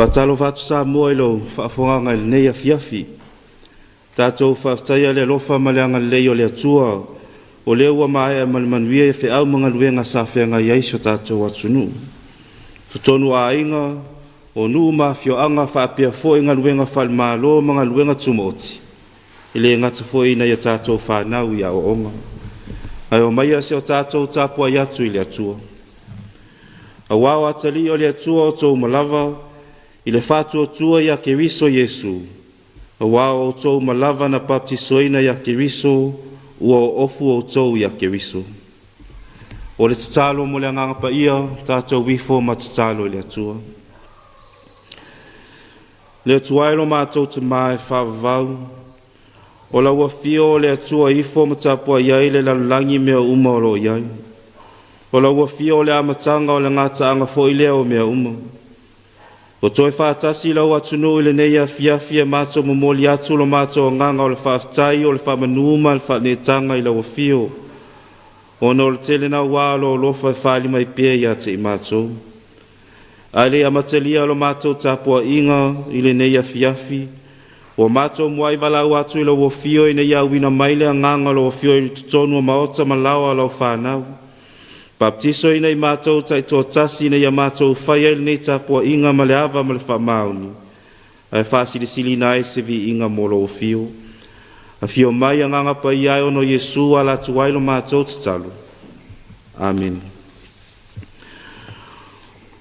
Faatalofa atu Samoa i lou faafofogaaga i lenei afiafi. Tatou faafetaia le alofa ma le agalelei o le Atua, o lea ua maea ma le manuia ia feau ma galuega sa feagai ai si o tatou atunuu. Totonu o aiga, o nuu ma afioaga faapea foi galuega faale-Malo ma galuega tumaoti, e le gata foi i nai a tatou fanau i aoaoga. Ae omaia se o tatou tapuai atu i le Atua. Aua o atalii o le Atua outou uma lava, i le faatuatua ia Keriso Iesu, Aua o outou uma lava na baptisoina ia Keriso, ua oofu outou ia Keriso. O le tatalo mo le Agaga Paia, tatou ifo ma tatalo i le Atua. Le Atua e lo matou Tamā e faavavau, o lau afio o le Atua ifo ma tapuai ai le lalolagi mea uma o lo o i ai. O lau afio o le amataga o le gataaga foi lea o mea uma. Ua toe faatasi lau atunuu i lenei afiafi e matou momoli atu lo matou agaga o le faafetai, o le faamanu ma le faaneetaga i lau afio, ona o le tele naua o lou alofa e faaali mai pea ia te i matou. Ae le i amatalia lo matou tapuaiga i lenei afiafi, ua matou muai valaau atu i lau afio ina ia auina mai le agaga o lau afio i totonu o maota ma laoa o lau fanau. Baptisoina i matou taitoatasi ina ia matou fai ai lenei tapuaiga ma le ava ma le faamaoni, ae faasilisilina ai se viiga mo lou afio. Afio mai Agaga Paia e ona o Iesu ala atu ai lo matou tatalo. Amene.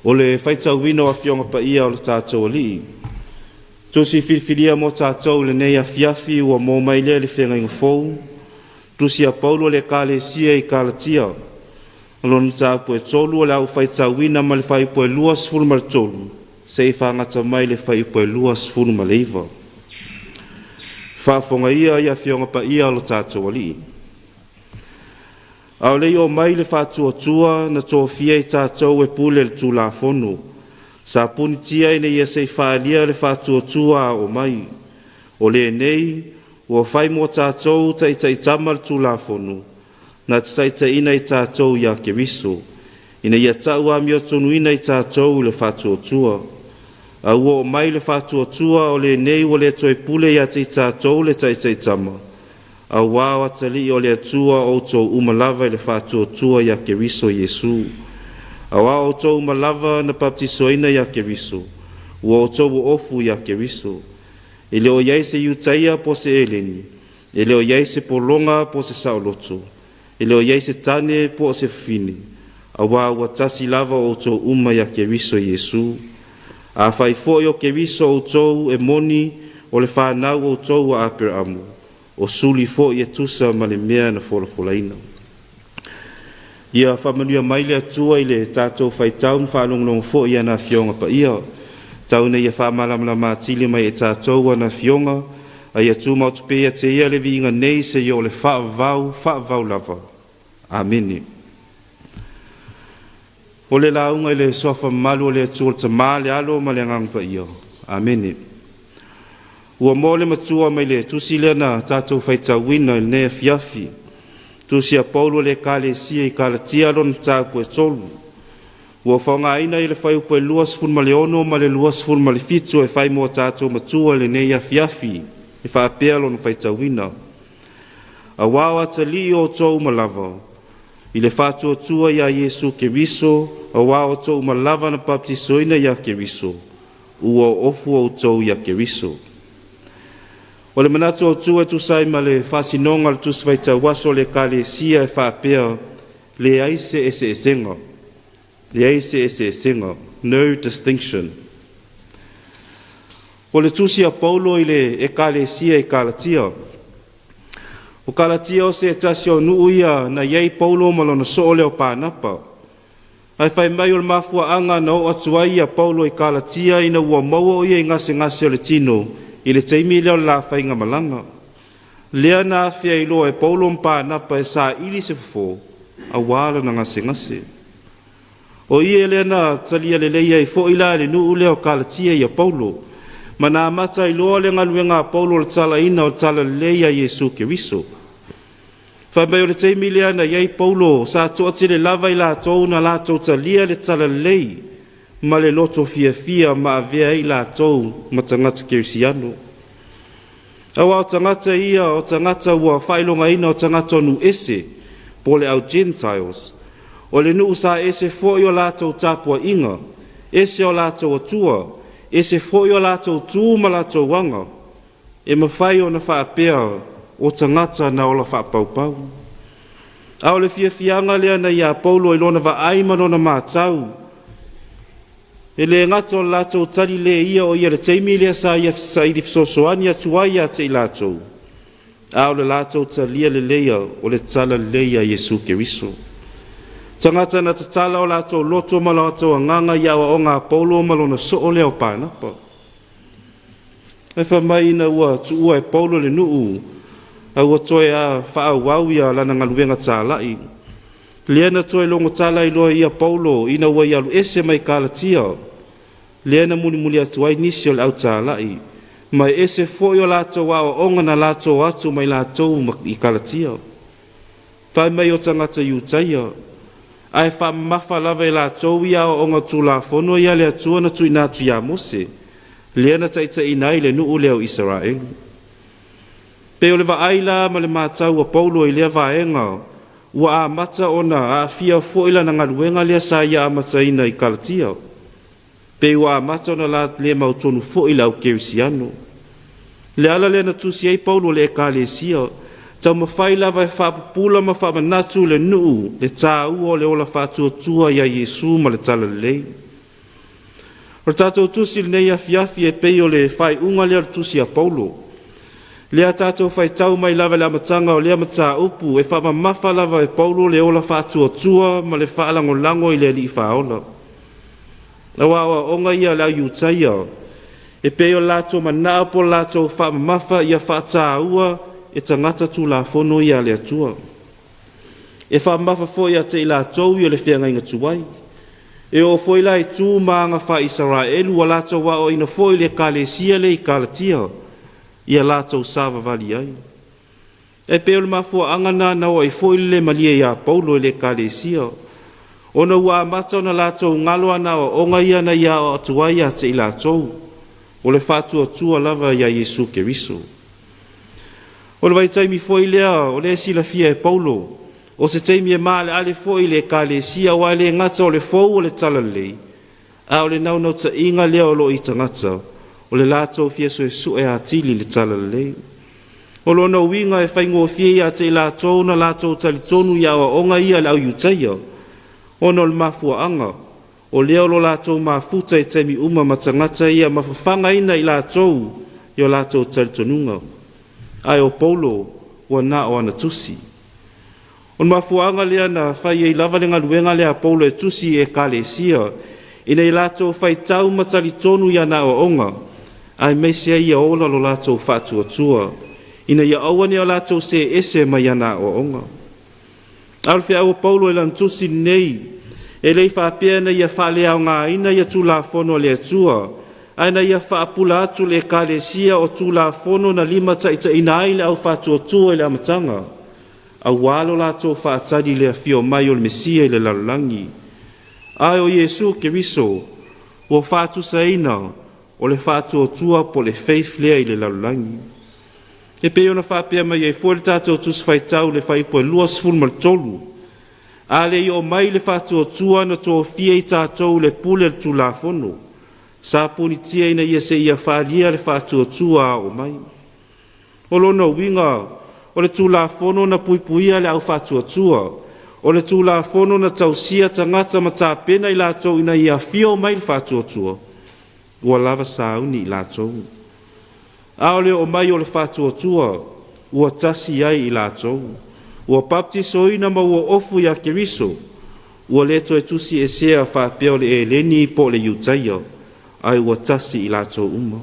O le faitauina o Afioga Paia o le tatou Alii. Tusi filifilia mo tatou i lenei afiafi ua maua mai lea i le Feagaiga Fou, Tusi a Paulo i le Ekalesia i Kalatia, o lona mataupu e 3 o le a ou faitauina mai le fuaiupu e 23 seia fagata mai le fuaiupu e 29. Faafofoga ia i Afioga Paia o lo tatou Alii. A o le i oo mai le faatuatua na tofia i tatou e pule i le Tulafono, sa punitia ina ia se i faaalia le faatuatua a oo mai. O lenei, ua fai mo tatou taitaitama le Tulafono, na te taitaiina i tatou ia Keriso, ina ia tau amiotonuina i tatou i le faatuatua. A ua oo mai le faatuatua, o lenei ua le toe pule ia te i tatou le taitaitama, auā o atalii o le Atua outou uma lava i le faatuatua ia Keriso Iesu. Auā o outou uma lava na baptisoina ia Keriso, ua outou oofu ia Keriso. E le o i ai se Iutaia po o se Eleni, e le o i ai se pologa po o se saoloto, e le o i ai se tane po o se fafine, auā ua tasi lava outou uma ia Keriso Iesu. Afai foi o Keriso outou, e moni o le fanau outou a Aperamo, o suli foi e tusa ma le mea na folafolaina. Ia faamanuia mai le Atua i le tatou faitau ma faalogologo foi i ana Afioga Paia. Tau ina ia faamalamalama atili mai e tatou ana Afioga, a ia tumau pea ia te Ia le viiga nei seia oo i le faavavau, faavavau lava. Amene. O le lauga i le suafa mamalu o le Atua le Tamā, le Alo ma le Agaga Paia. Amene. Ua moa le matua mai le tusi lea na tatou faitauina i lenei afiafi. Tusi a Paulo i le Ekalesia i Kalatia lona mataupu e 3. Ua faaaogaina i le fuaiupu e 26 ma le 27 e fai mo tatou matua i lenei afiafi, e faapea lona faitauina. Auā o atalii o outou uma lava, i le faatuatua iā Iesu Keriso, auā o outou uma lava na baptisoina iā Keriso, ua oofu outou iā Keriso. O le manatu autū e tusa ai ma le faasinoga o le Tusi Faitau Aso a le Ekalesia e faapea, leai se eseesega. Leai se eseesega. No distinction. O le tusi a Paulo i le Ekalesia i Kalatia. O Kalatia o se tasi o nuu ia na i ai Paulo ma lona soo lea o Panapa. Ae fai mai o le mafuaaga na oo atu ai ia Paulo i Kalatia ina ua maua o ia i gasegase o le tino i le taimi lea o le la faigamalaga. Lea na afea ai loa e Paulo ma Panapa e saili se fofo auā lona gasegase. O ie lea na talia lelei ai foi la e le nuu lea o Kalatia ia Paulo, ma na amata ai loa le galuega a Paulo o le talaina o le talalelei a Iesu Keriso. Fai mai o le taimi lea na i ai Paulo, sa toatele lava i latou na latou talia le talalelei, ma le loto fiafia ma avea ai i latou ma tagata kerisiano. Aua o tagata ia o tagata ua faailogaina o tagata o nuu ese, po o le au Gentiles. O le nuu sa ese foi o latou tapuaiga, ese o latou atua, ese foi o latou tu ma latou aga. E mafai ona faapea o tagata na ola faapaupau. A o le fiafiaga lea na iā Paulo i lona vaai ma lona matau, e le gata o le latou tali le ia o ia le taimi lea sa ia saili fesoasoani atu ai ia te i latou, a o le latou talia leleia o le tala lelei a Iesu Keriso. Tagata na tatala o latou loto ma latou agaga i aoaoga a Paulo ma lona soo lea o Panapa. Ae fai mai ina ua tuua e Paulo le nuu, a ua toe a faaauau ia lana galuega talai. Lea na toe logo tala ai loa ia Paulo ina ua ia alu ese mai Kalatia, lea na mulimuli atu ai nisi o le au talai, ma e ese foi o latou aoaoga na latou atu mai latou i Kalatia. Fai mai o tagata Iutaia, ae faamamafa lava e latou ia aoaoga Tulafono ia le Atua na tuuina atu iā Mose, lea na taitaiina ai le nuu lea o Isaraelu. Pei o le vaai la ma le matau a Paulo i lea vaega, ua amata ona aafia foi lana galuega lea sa ia amataina i Kalatia. Pei ua amata ona la le mautonu foi le au kerisiano. Le ala lea na tusi ai Paulo i le Ekalesia, taumafai lava e faapupula ma faamanatu le nuu le tāua o le ola faatuatua iā Iesu ma le Talalelei. O le tatou tusi i lenei afiafi e pei o le faaiuga lea o le tusi a Paulo. Lea tatou faitau mai lava i le amataga o lea mataupu e faamamafa lava e Paulo le ola faatuatua ma le faalagolago i le Alii Faaola. Aua o aoaoga ia a le au Iutaia, e pei o le latou manao po o le latou faamamafa ia faataua e tagata Tulafono ia a le Atua. E faamamafa foi ia te i latou ia le feagaiga tuai. E oo foi la i tu ma aga faa-Isaraelu ua latou aoaoina foi le ekalesia lea i Kalatia, ia latou savavali ai. E pei o le mafuaaga lena na oo ai foi le le malie iā Paulo i le ekalesia, ona ua amata ona latou galo ana aoaoga ia na ia aoao atu ai ia te i latou, o le faatuatua lava iā Iesu Keriso. O le vaitaimi foi lea o lea e silafia e Paulo, o se taimi e maaleale foi i le ekalesia, aua e le gata o le fou o le Talalelei, a o le naunautaiga lea o lo o i tagata, o le latou fia suesue atili i le Talalelei. O lona uiga e faigofie ia te i latou na latou talitonu i aoaoga ia a le au Iutaia, ona o le mafuaaga, o lea o lo latou mafuta i taimi uma ma tagata ia ma fafagaina i latou i o latou talitonuga. Ae o Paulo ua na o ana tusi. O le mafuaaga lea na fai ai lava le galuega lea a Paulo e tusi i ekalesia, ina ia latou faitau ma talitonu i ana aoaoga, aemaise ai ia ola lo latou faatuatua, ina ia aua ne i o latou see ese mai ana aoaoga. A o le feau a Paulo i lana tusi lenei, e le i faapea ina ia faaleaogaina ia Tulafono a le Atua, ae na ia faapula atu le ekalesia o Tulafono na limataitaiina ai le au faatuatua i le amataga, aua lo latou faatali i le afio mai o le Mesia i le lalolagi. Ae o Iesu Keriso ua faatusaina o le faatuatua po o le faith lea i le lalolagi. E pei ona faapea mai ai foi le tatou Tusi Faitau i le Fuaiupu e 23, A le i oo mai le faatuatua na tofia i tatou i le pule o le Tulafono, sa punitia ina ia seia faaalia le faatuatua a oo mai. O lona uiga, o le Tulafono na puipuia le au faatuatua, o le Tulafono na tausia tagata ma tapena i latou ina ia afio mai le faatuatua, ua lava sauni i latou. A o le oo mai o le faatuatua, ua tasi ai i latou, ua baptisoina ma ua ofu iā Keriso, ua le toe tusi esea faapea o le Eleni po o le Iutaia, ae ua tasi i latou uma.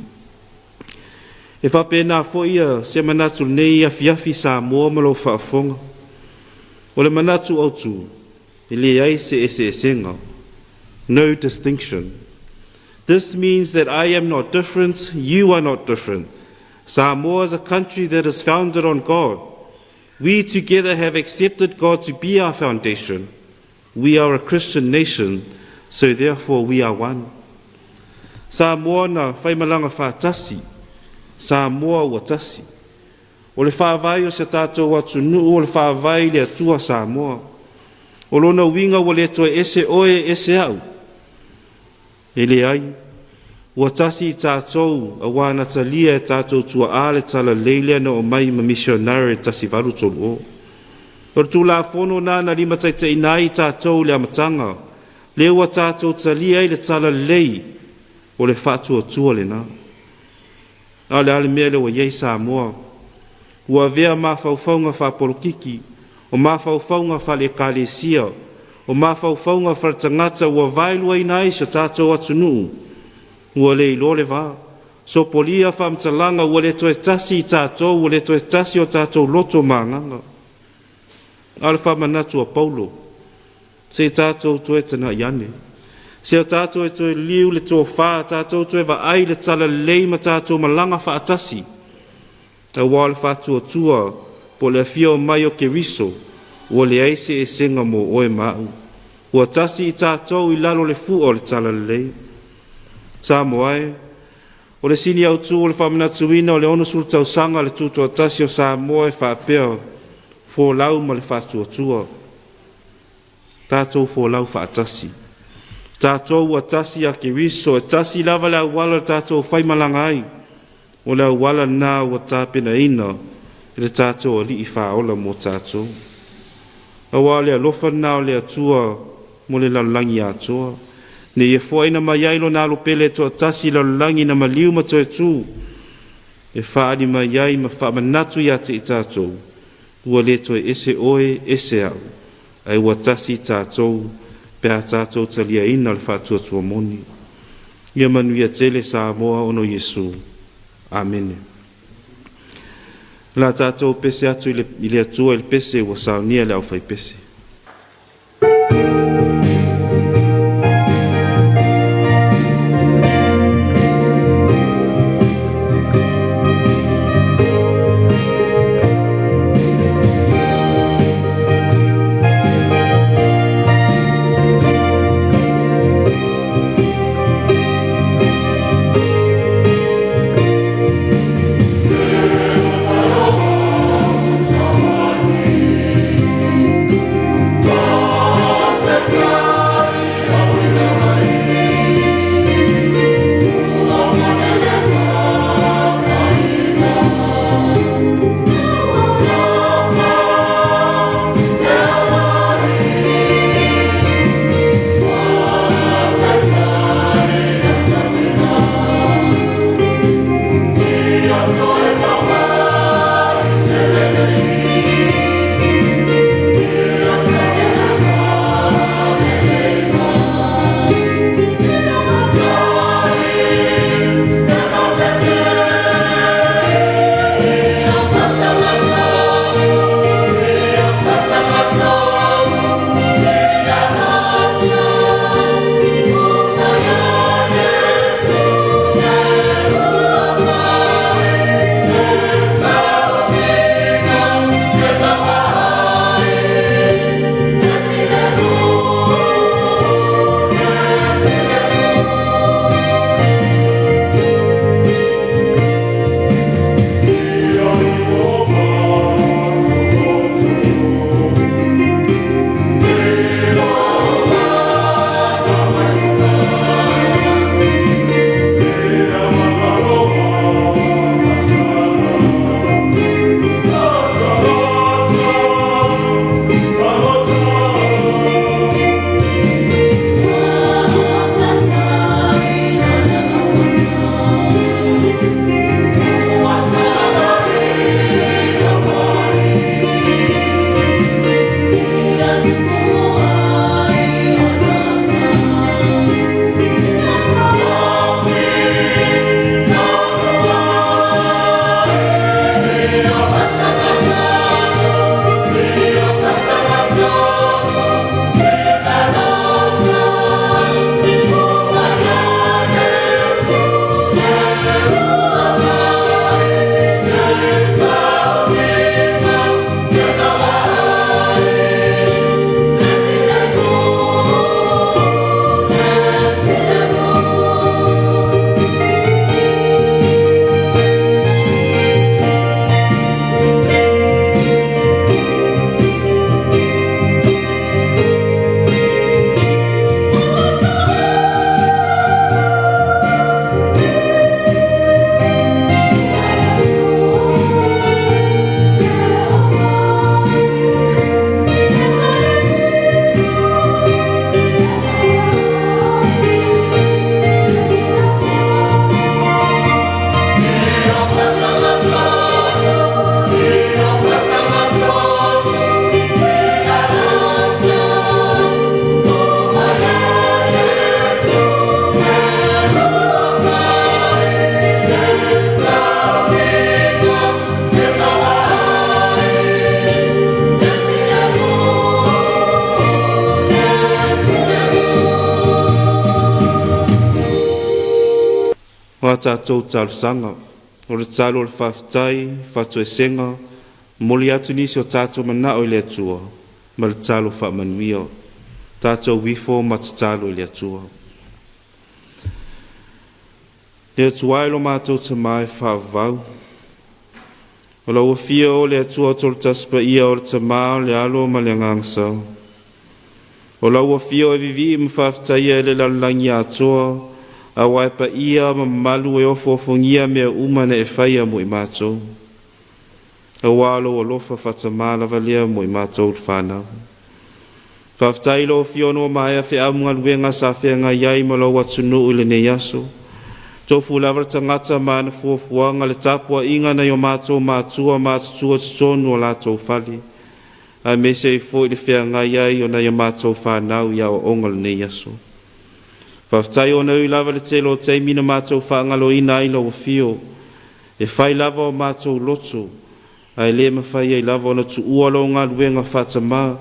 E faapena foi se manatu i lenei afiafi Samoa ma lou faafofoga. O le manatu autu, e leai se eseesega. No distinction. This means that I am not different, you are not different. Samoa is a country that is founded on God. We together have accepted God to be our foundation. We are a Christian nation. So therefore we are one. Samoa na faimalaga faatasi, Samoa ua tasi. O le faavae o si a tatou atunuu o le faavae i le Atua Samoa. O lona uiga ua le toe ese oe ese au. E leai, ua tasi i tatou auā na talia e tatou tua'a le Talalelei lea na omai ma misionare i le 1830. O le Tulafono lena na limataitaiina ai i tatou i le amataga, lea ua tatou talia ai le Talalelei, o le faatuatua lena. A o le a le mea lea ua i ai Samoa? Ua avea mafaufauga faapolokiki, o mafaufauga faale-Ekalesia, o mafaufauga faletagata ua vaeluaina ai si o tatou atunuu. Ua le iloa le va. Sopolia faamatalaga ua le toe tasi i tatou, ua le toe tasi o tatou loto ma agaga. A o le faamanatu a Paulo, Se i tatou toe tana'i ane. Se o tatou e toe liu le tofa, tatou toe vaai le talalelei ma tatou malaga faatasi. Auā o le faatuatua po o le afio mai o Keriso, ua leai se esega mo oe ma a'u. Ua tasi i tatou i lalo o le fu'a o le talalelei. Samoa e, o le sini autū o le faamanatuina o le 60 tausaga o le Tutoatasi o Samoa e faapea, Folau ma le faatuatua. Tatou folau faatasi. Tatou ua tasi ia Keriso, e tasi lava le auala o le tatou faimalaga ai, o le auala lena ua tapenaina e le tatou Alii Faaola mo tatou. Auā o le alofa lena o le Atua mo le lalolagi atoa, ne i foaina mai ai Lona Alo Pele e toatasi i lalolagi na maliu ma toe tu, e faaali mai ai ma faamanatu ia te i tatou, Ua le toe ese oe, ese a'u, ae ua tasi tatou pe a tatou taliaina le faatuatua moni. Ia manuia tele Samoa ona o Iesu. Amene. O le a tatou pese atu i le, i le Atua i le pese ua saunia e le aufaipese. O a tatou talosaga, o le tatalo o le faafetai, faatoesega, momoli atu nisi o tatou manao i le Atua, ma le tatalo faamanuia. Tatou ifo ma tatalo i le Atua. Le Atua e lo matou Tamā e faavavau, o lau Afio o le Atua Toletasi Paia o le Tamā, o le Alo ma le Agaga Sao. O lau Afio e vivii ma faafetaia e le lalolagi atoa, auā e paia ma mamalu e ofoofogia mea uma na e faia mo i matou. Auā o lou alofa faatamā lava lea mo i matou le fanau. Faafetai i lau Afioga ona ua maea feau ma galuega sa feagai ai ma lou atunuu i lenei aso. Tofu lava le tagata ma ana fuafuaga, le tapuaiga a nai o matou matua matutua i totonu o latou fale, aemaise ai foi le feagai ai o nai a matou fanau i aoaoga o lenei aso. Faafetai ona e ui lava i le tele o taimi na matou faagaloina ai lau afio, e fai lava o matou loto, ae le mafai ai lava ona tuua lou galuega faatamā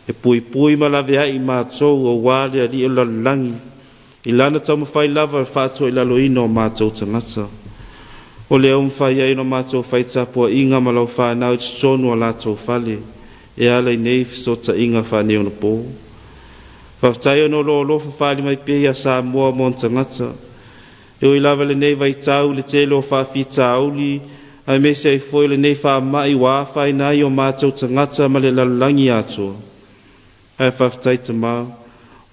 e puipui ma laveai i matou auā le Alii o le lalolagi i lana taumafai lava i le faatoilaloina o matou tagata. O lea ua mafai ai ona matou fai tapuaiga ma lau fanau i totonu o latou fale e ala i nei fesootaiga faaneionapo. Faafetai ona o lou alofa faaali mai pea ia Samoa ma ona tagata. E ui lava i lenei vaitau i le tele o faafitauli, aemaise ai foi o lenei faamai ua afaina ai o matou tagata ma le lalolagi atoa. Ae faafetai Tamā,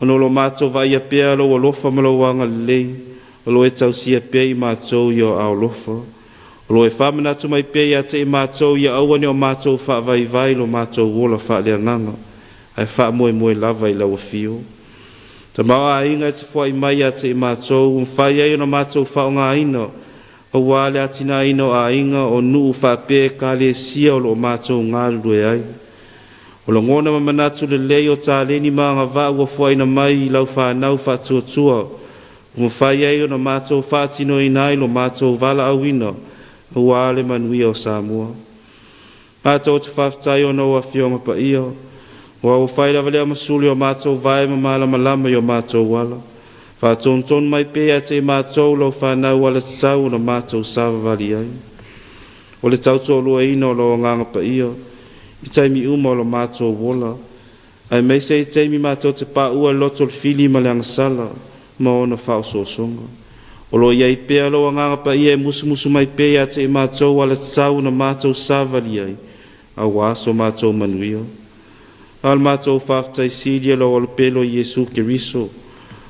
ona o lo matou vaaia pea lou alofa ma lou agalelei, o lo o e tausia pea i matou i o aao alofa. O lo o e faamanatu mai pea ia te i matou ia aua ne o matou faavaivai lo matou ola faaleagaga, ae faamoemoe lava i lau afio. Tamaoaiga e te foai mai ia te i matou, ua mafai ai ona matou faaaogaina auā le atinaeina o aiga, o nuu faapea ekalesia o lo o matou galulue ai. O lagona ma manatu lelei o taleni ma agavaa ua foaina mai i lau fanau faatuatua, ua mafai ai ona matou faatinoina ai lo matou valaauina auā le manuia o Samoa. Matou te faafetai ona o Afioga Paia, aua ua fai lava lea ma suli o matou vae ma malamalama i o matou ala. Faatonutonu mai pea ia te i matou lau fanau alatatau ona matou savavali ai. O le tautoaluaina o lou Agaga Paia i taimi uma o lo matou ola, aemaise i taimi matou te paua i le loto o le fili ma le agasala ma ona faaosoosoga. O lo o i ai pea lou Agaga Paia e musumusu mai pea ia te i matou alatatau na matou savali ai, auā so matou manuia. A o le matou faafetai sili e lou Alopelo Iesu Keriso,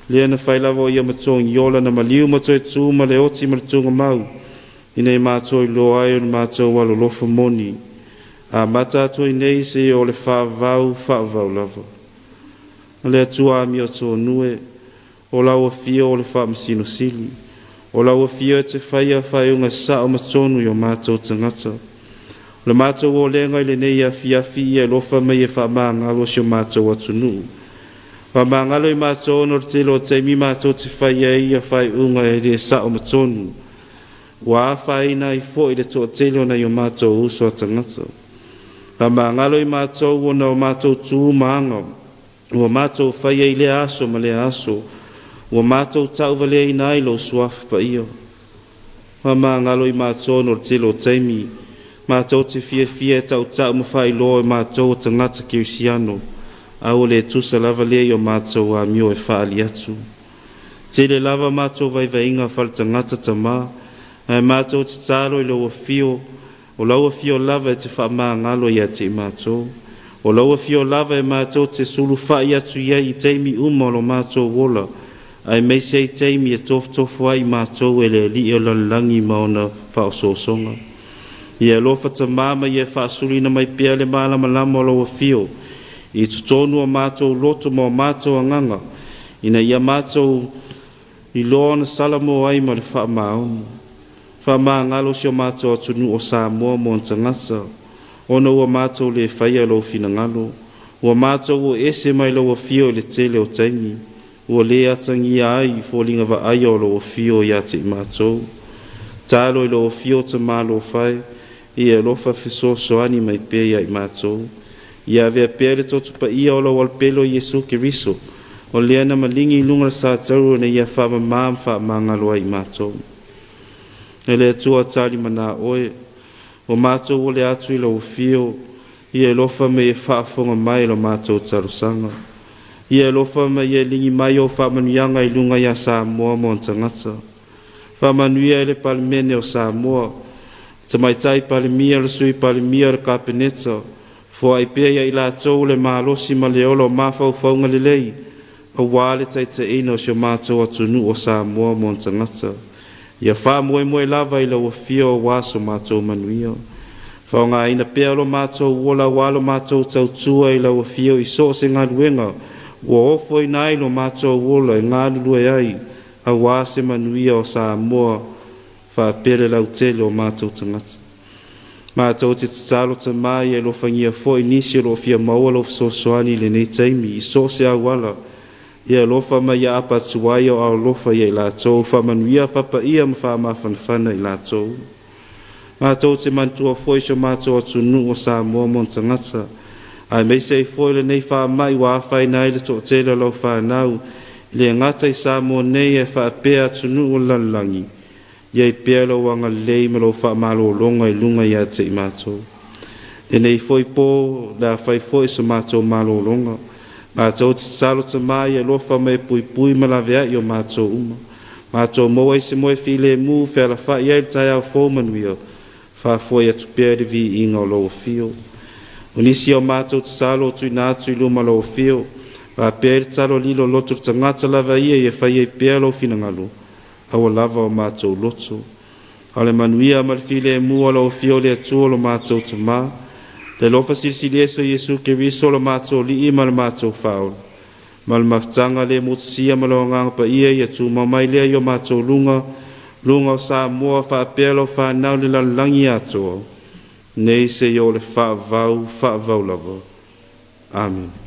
lea na fai lava o ia ma togiola na maliu ma toe tu ma le oti ma le tugamau, ina ia matou iloa ai o le matou alolofa moni, amata atu ai nei seia oo le faavavau faavavau lava. O le Atua amiotonu e, o lau Afio o le Faamasino Sili, o lau Afio e te faia faaiuga sao ma tonu i o matou tagata. O le matou olega i lenei afiafi ia alofa mai e faamagalo si o matou atunuu. Faamagalo i matou ona o le tele o taimi matou te fai ai ia faaiuga e le sao ma tonu, ua afaina ai foi le toatele o nai o matou uso a tagata. Faamagalo i matou ona o matou tu ma aga ua matou faia i lea aso ma lea aso, ua matou tauvaleaina ai lou Suafa Paia. Faamagalo i matou ona o le tele o taimi matou te fiafia e tautau ma faailoa e matou o tagata kerisiano, a ua le tusa lava lea i o matou amio e faaali atu. Tele lava matou vaivaiga faaletagata Tamā, ae matou tatalo i lou afio, O lau afio lava e te faamagalo ia te i matou. O lau afio lava e matou te sulufai atu i ai i taimi uma o lo matou ola, aemaise ai taimi e tofotofo ai i matou e le Alii o le lalolagi ma ona faaosoosoga. Ia alofa Tamā ma ia faasuliina mai pea le malamalama o lau afio i totonu o matou loto ma o matou agaga, ina ia matou iloa ona salamo ai ma le faamaoni. Faamagalo si o matou atunuu o Samoa ma ona tagata, ona ua matou le faia lou finagalo. Ua matou o ese mai lou afio i le tele o taimi, ua le atagia ai i foliga vaaia o lou afio ia te i matou. Talo i lou afio Tamā alofa e, ia e alofa fesoasoani mai pea ia i matou. Ia avea pea le toto paia o lou Alopelo Iesu Keriso, o lea na maligi i luga o le satauro ina ia faamamā ma faamagalo ai i matou. E le Atua talimanā Oe, o matou ole atu i Lau Afio, ia e alofa ma ia faafofoga mai i la matou talosaga. Ia e alofa ma ia ligi mai Ou faamanuiaga i luga ia Samoa ma ona tagata. Faamanuia i le Palemene o Samoa, Tamaitai Palemia, le Sui Palemia, le Kapeneta, foai pea ia i latou le malosi ma le ola o mafaufauga lelei, auā le taitaiina o si o matou atunuu o Samoa ma ona tagata. Ia faamoemoe lava i lau Afio auā so matou manuia. Faaaogaina pea lo matou ola auā lo matou tautua i lau Afio i so o se galuega ua ofoina ai lo matou ola e galulue ai auā se manuia o Samoa faapea le lautele o matou tagata. Matou te tatalo Tamā ia alofagia foi nisi o lo o fia maua lou fesoasoani i lenei taimi i so o se auala. Ia alofa ma ia aapa atu ai o alofa ia i latou, faamanuia faapaia ma faamafanafana i latou. Matou te manatua foi si o matou atunuu o Samoa ma ona tagata, aemaise ai foi lenei faamai ua afaina ai le toatele o lau fanau, e le gata i Samoa nei ae faapea atunuu o le lalolagi. I ai pea lou agalelei ma lou faamalologa i luga ia te i matou. Lenei foi pō, o le a fai foi so matou malologa. Matou te tatalo Tamā ia alofa ma e puipui ma laveai o matou uma. Matou maua i se moe filemu fealafa'i ai le taeao fou manuia, faafoe atu pea i le viiga o lou afio. O nisi o matou tatalo o tuuina atu i luma o lou afio, faapea ai le tatalo lilo loto le tagata lava ia ia fai ai pea lou finagalo, aua lava o matou loto. A o le manuia ma le filemu o lau Afio le Atua lo matou Tamā, le alofa silisili ese o Iesu Keriso lo matou Alii ma le matou Faaola, ma le mafutaga le motusia ma lau Agaga Paia ia tumau mai lea i o matou luga, luga o Samoa faapea lau fanau i le lalolagi atoa, nei seia oo i le faavavau, faavavau lava. Amene.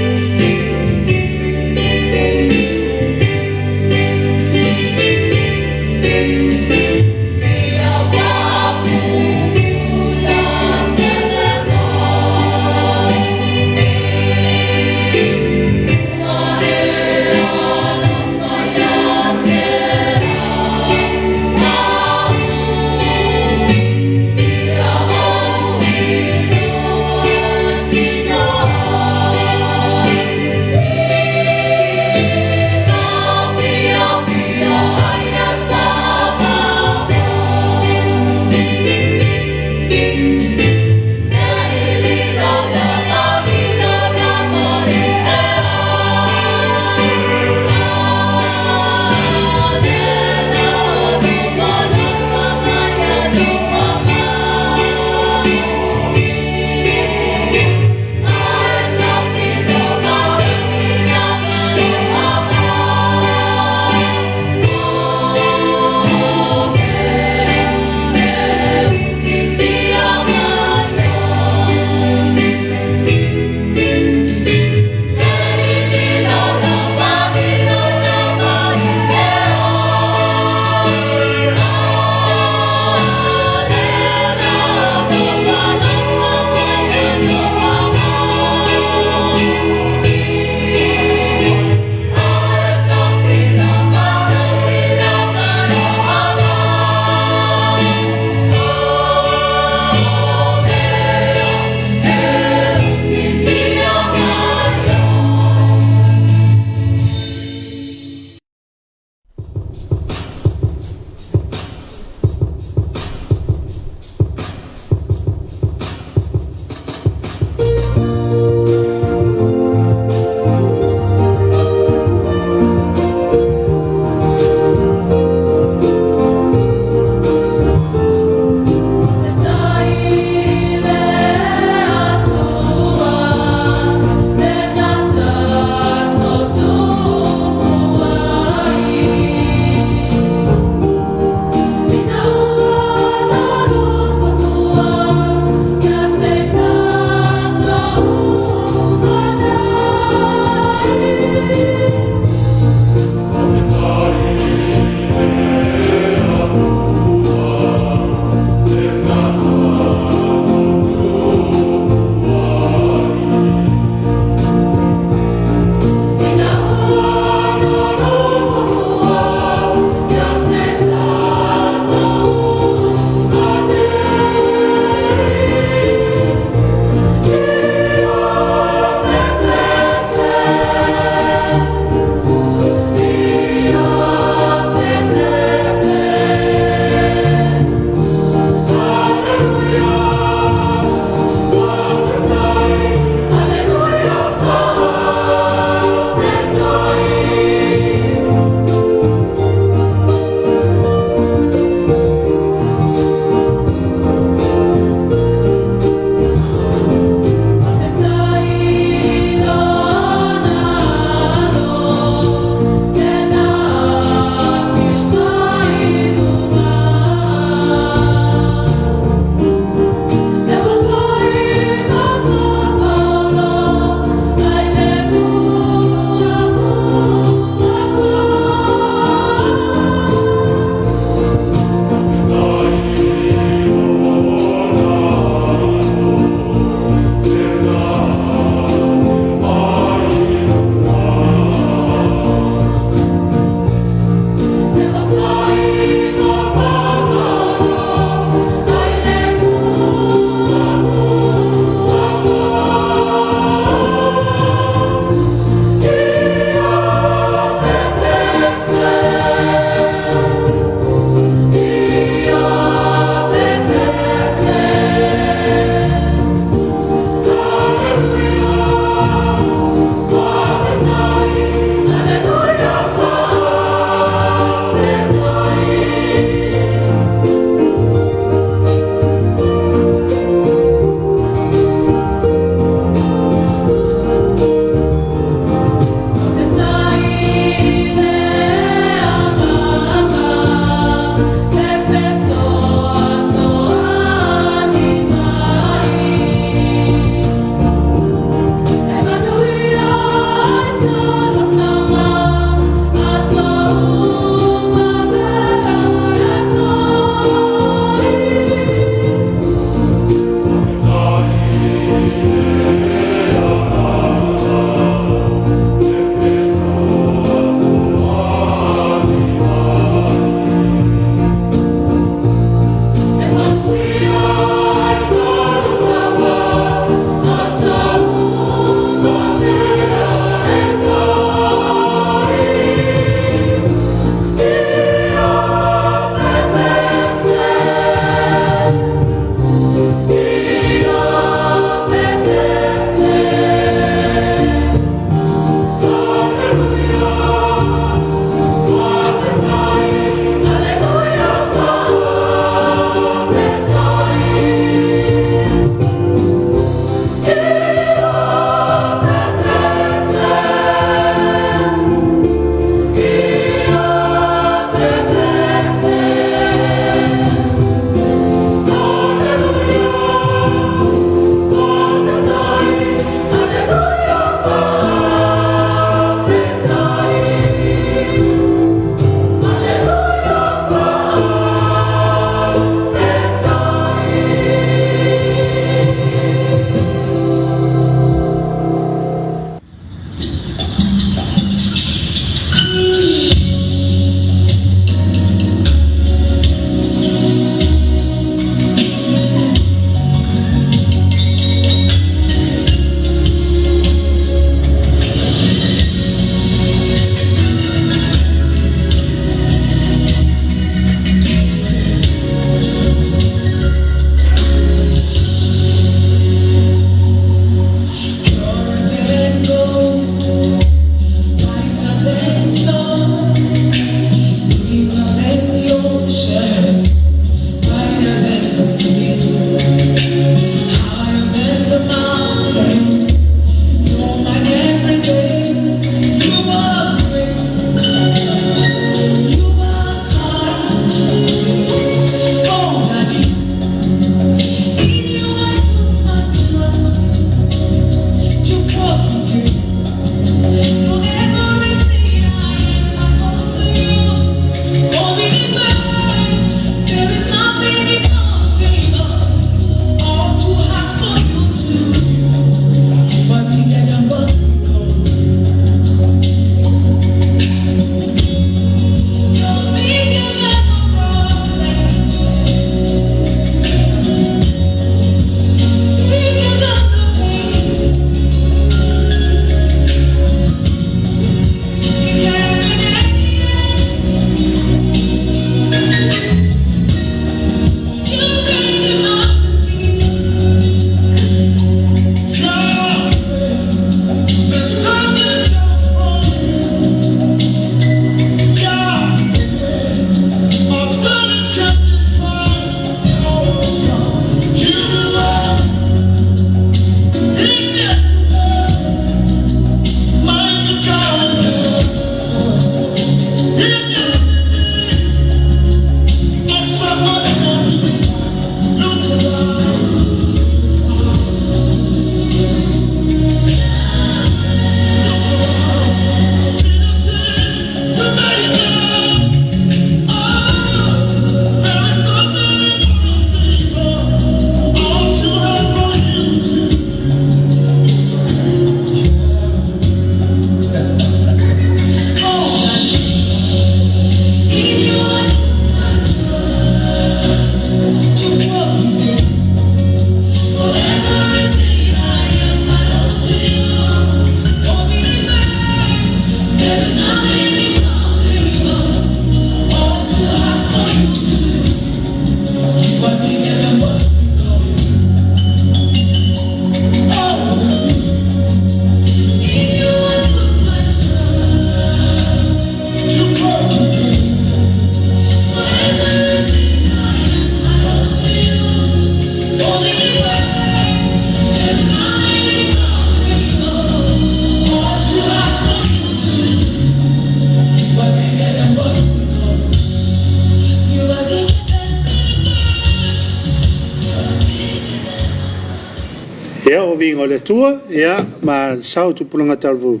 viiga o le Atua, ia, ma le sao o tupulaga talavou,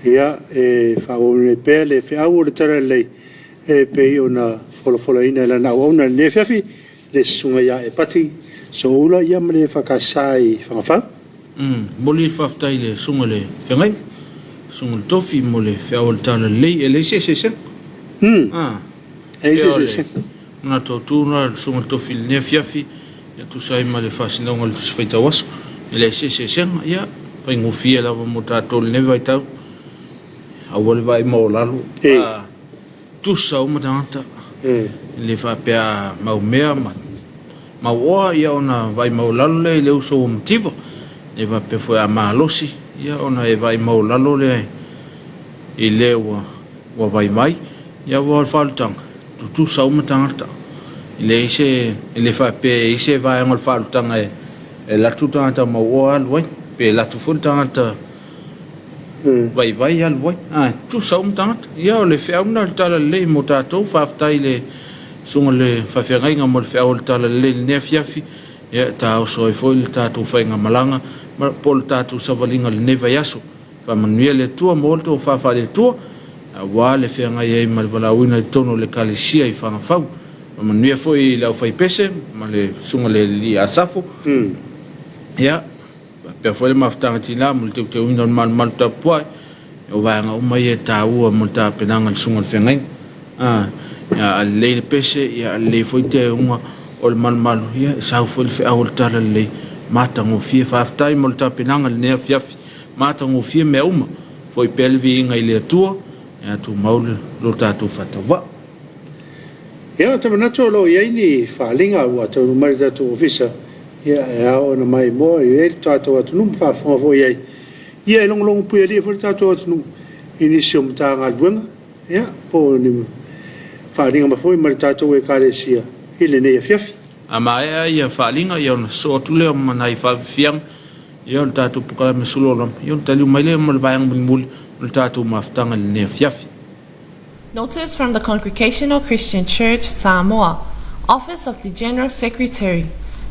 ia, e faaauauina ai pea le feau o le Talalelei e pei ona folafolaina e lana auauna i lenei afiafi, le susuga ia Epati Soula ma le EFKS i Fagafau. Momoli le faafetai i le susuga i le Feagaiga, le susuga i le Tofi mo le feau o le Talalelei. E leai se eseesega. E leai se eseesega. Manatu autu lena le susuga i le Tofi i lenei afiafi e tusa ai ma le faasinoga o le Tusi Faitau Aso. E leai se eseesega. Ia, faigofie lava mo tatou i lenei vaitau. Aua le vaai maualalo. Tusa uma tagata. E le faapea a maumea ma mauoa ia ona vaai maualalo lea i le uso ua mativa. E le faapea foi a malosi ia ona e vaai maualalo lea i le ua vaivai. Ia aua o le faaolataga, tutusa uma tagata. E leai se, e le faapea e i ai se vaega o le faaolataga e alu atu le tagata mauoa alu ai, pe alu atu foi le tagata vaivai alu ai. A, tutusa uma tagata. Ia o le feau lena o le Talalelei mo tatou. Faafetai i le susuga i le faafeagaiga mo le feau o le Talalelei i lenei afiafi. Ia e taoso ai foi le tatou faigamalaga po o le tatou savaliga i lenei vaiaso. Faamanuia le Atua mo le tofa faale-Atua aua le feagai ai ma le valaauina i totonu o le Ekalesia i Fagafau. Faamanuia foi i le aufaipese ma le susuga i le Alii Asafo. Ia, faapea foi le mafutaga tina mo le teuteuina o le malumalu tapuai. O vaega uma ia e taua mo le tapenaga a le susuga i le feagaiga. Ia, a lelei le pese, ia a lelei foi teuga o le malumalu, ia e sau foi le feau o le talalelei matagofie. Faafetai mo le tapenaga i lenei afiafi. Matagofie mea uma. Foi pea le viiga i le Atua, ia tumau lo tatou faatauvaa. Ia, ou te manatu o lo o i ai ni faaaliga ua taunuu mai i le tatou Ofisa, ia e ao ona maimoa i ai le tatou atunuu ma faafofoga foi i ai. Ia e logologo puialii foi le tatou atunuu i nisi o Matagaluega, ia, po o ni faaaliga mai foi mai le tatou Ekalesia i lenei afiafi. A maea ia faaaliga, ia ona sosoo atu lea ma nai faafiafiaga ia o le tatou polokalame sulu olama, ia ona taliu mai lea ma le vaega mulimuli o le tatou mafutaga i lenei afiafi. Notice from the Congregational Christian Church, Samoa, Office of the General Secretary,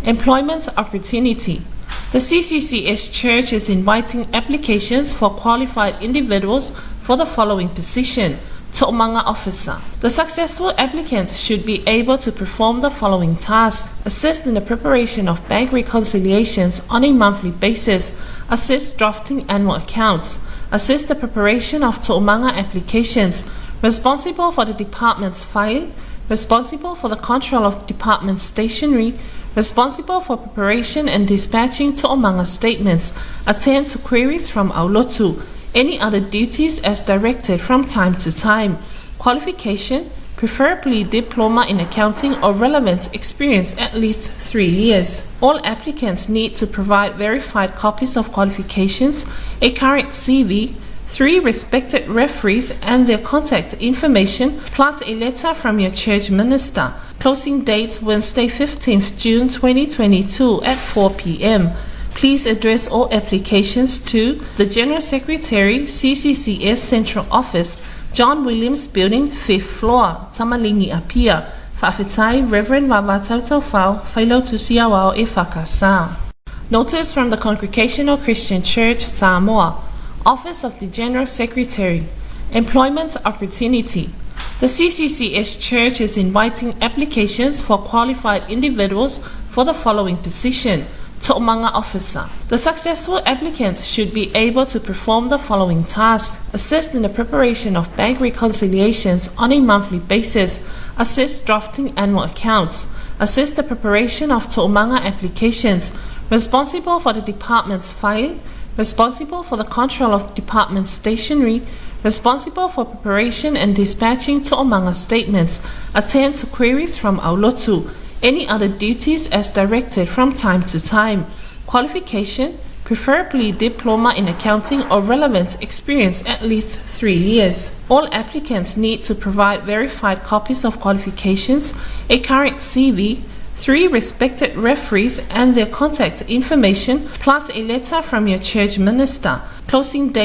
Employment Opportunity. The CCCS Church is inviting applications for qualified individuals for the following position To'omanga Officer. The successful applicants should be able to perform the following tasks assist in the preparation of bank reconciliations on a monthly basis, assist drafting annual accounts, assist the preparation of To'omanga applications, responsible for the department's filing, responsible for the control of department stationery, responsible for preparation and dispatching To'omanga statements, attend to queries from Aulotu, any other duties as directed from time to time. Qualification, preferably diploma in accounting or relevant experience at least 3 years. All applicants need to provide verified copies of qualifications, a current CV, 3 respected referees and their contact information, plus a letter from your church minister. Closing date Wednesday 15th June 2022 at 4 p.m. Please address all applications to the General Secretary, CCCS Central Office, John Williams Building, 5th floor, Tamalingi Apia. Faafetai, Reverend Vava Tautaufau, Failautusi Aoao EFKS. Notice from the Congregational Christian Church, Samoa, Office of the General Secretary, Employment Opportunity. The CCCS Church is inviting applications for qualified individuals for the following position To'omanga Officer. The successful applicants should be able to perform the following tasks assist in the preparation of bank reconciliations on a monthly basis, assist drafting annual accounts, assist the preparation of To'omanga applications, responsible for the department's filing, responsible for the control of department stationery, responsible for preparation and dispatching To'omanga statements, attend to queries from Aulotu, any other duties as directed from time to time. Qualification, preferably diploma in accounting or relevant experience at least 3 years. All applicants need to provide verified copies of qualifications, a current CV, 3 respected referees and their contact information, plus a letter from your church minister. Closing date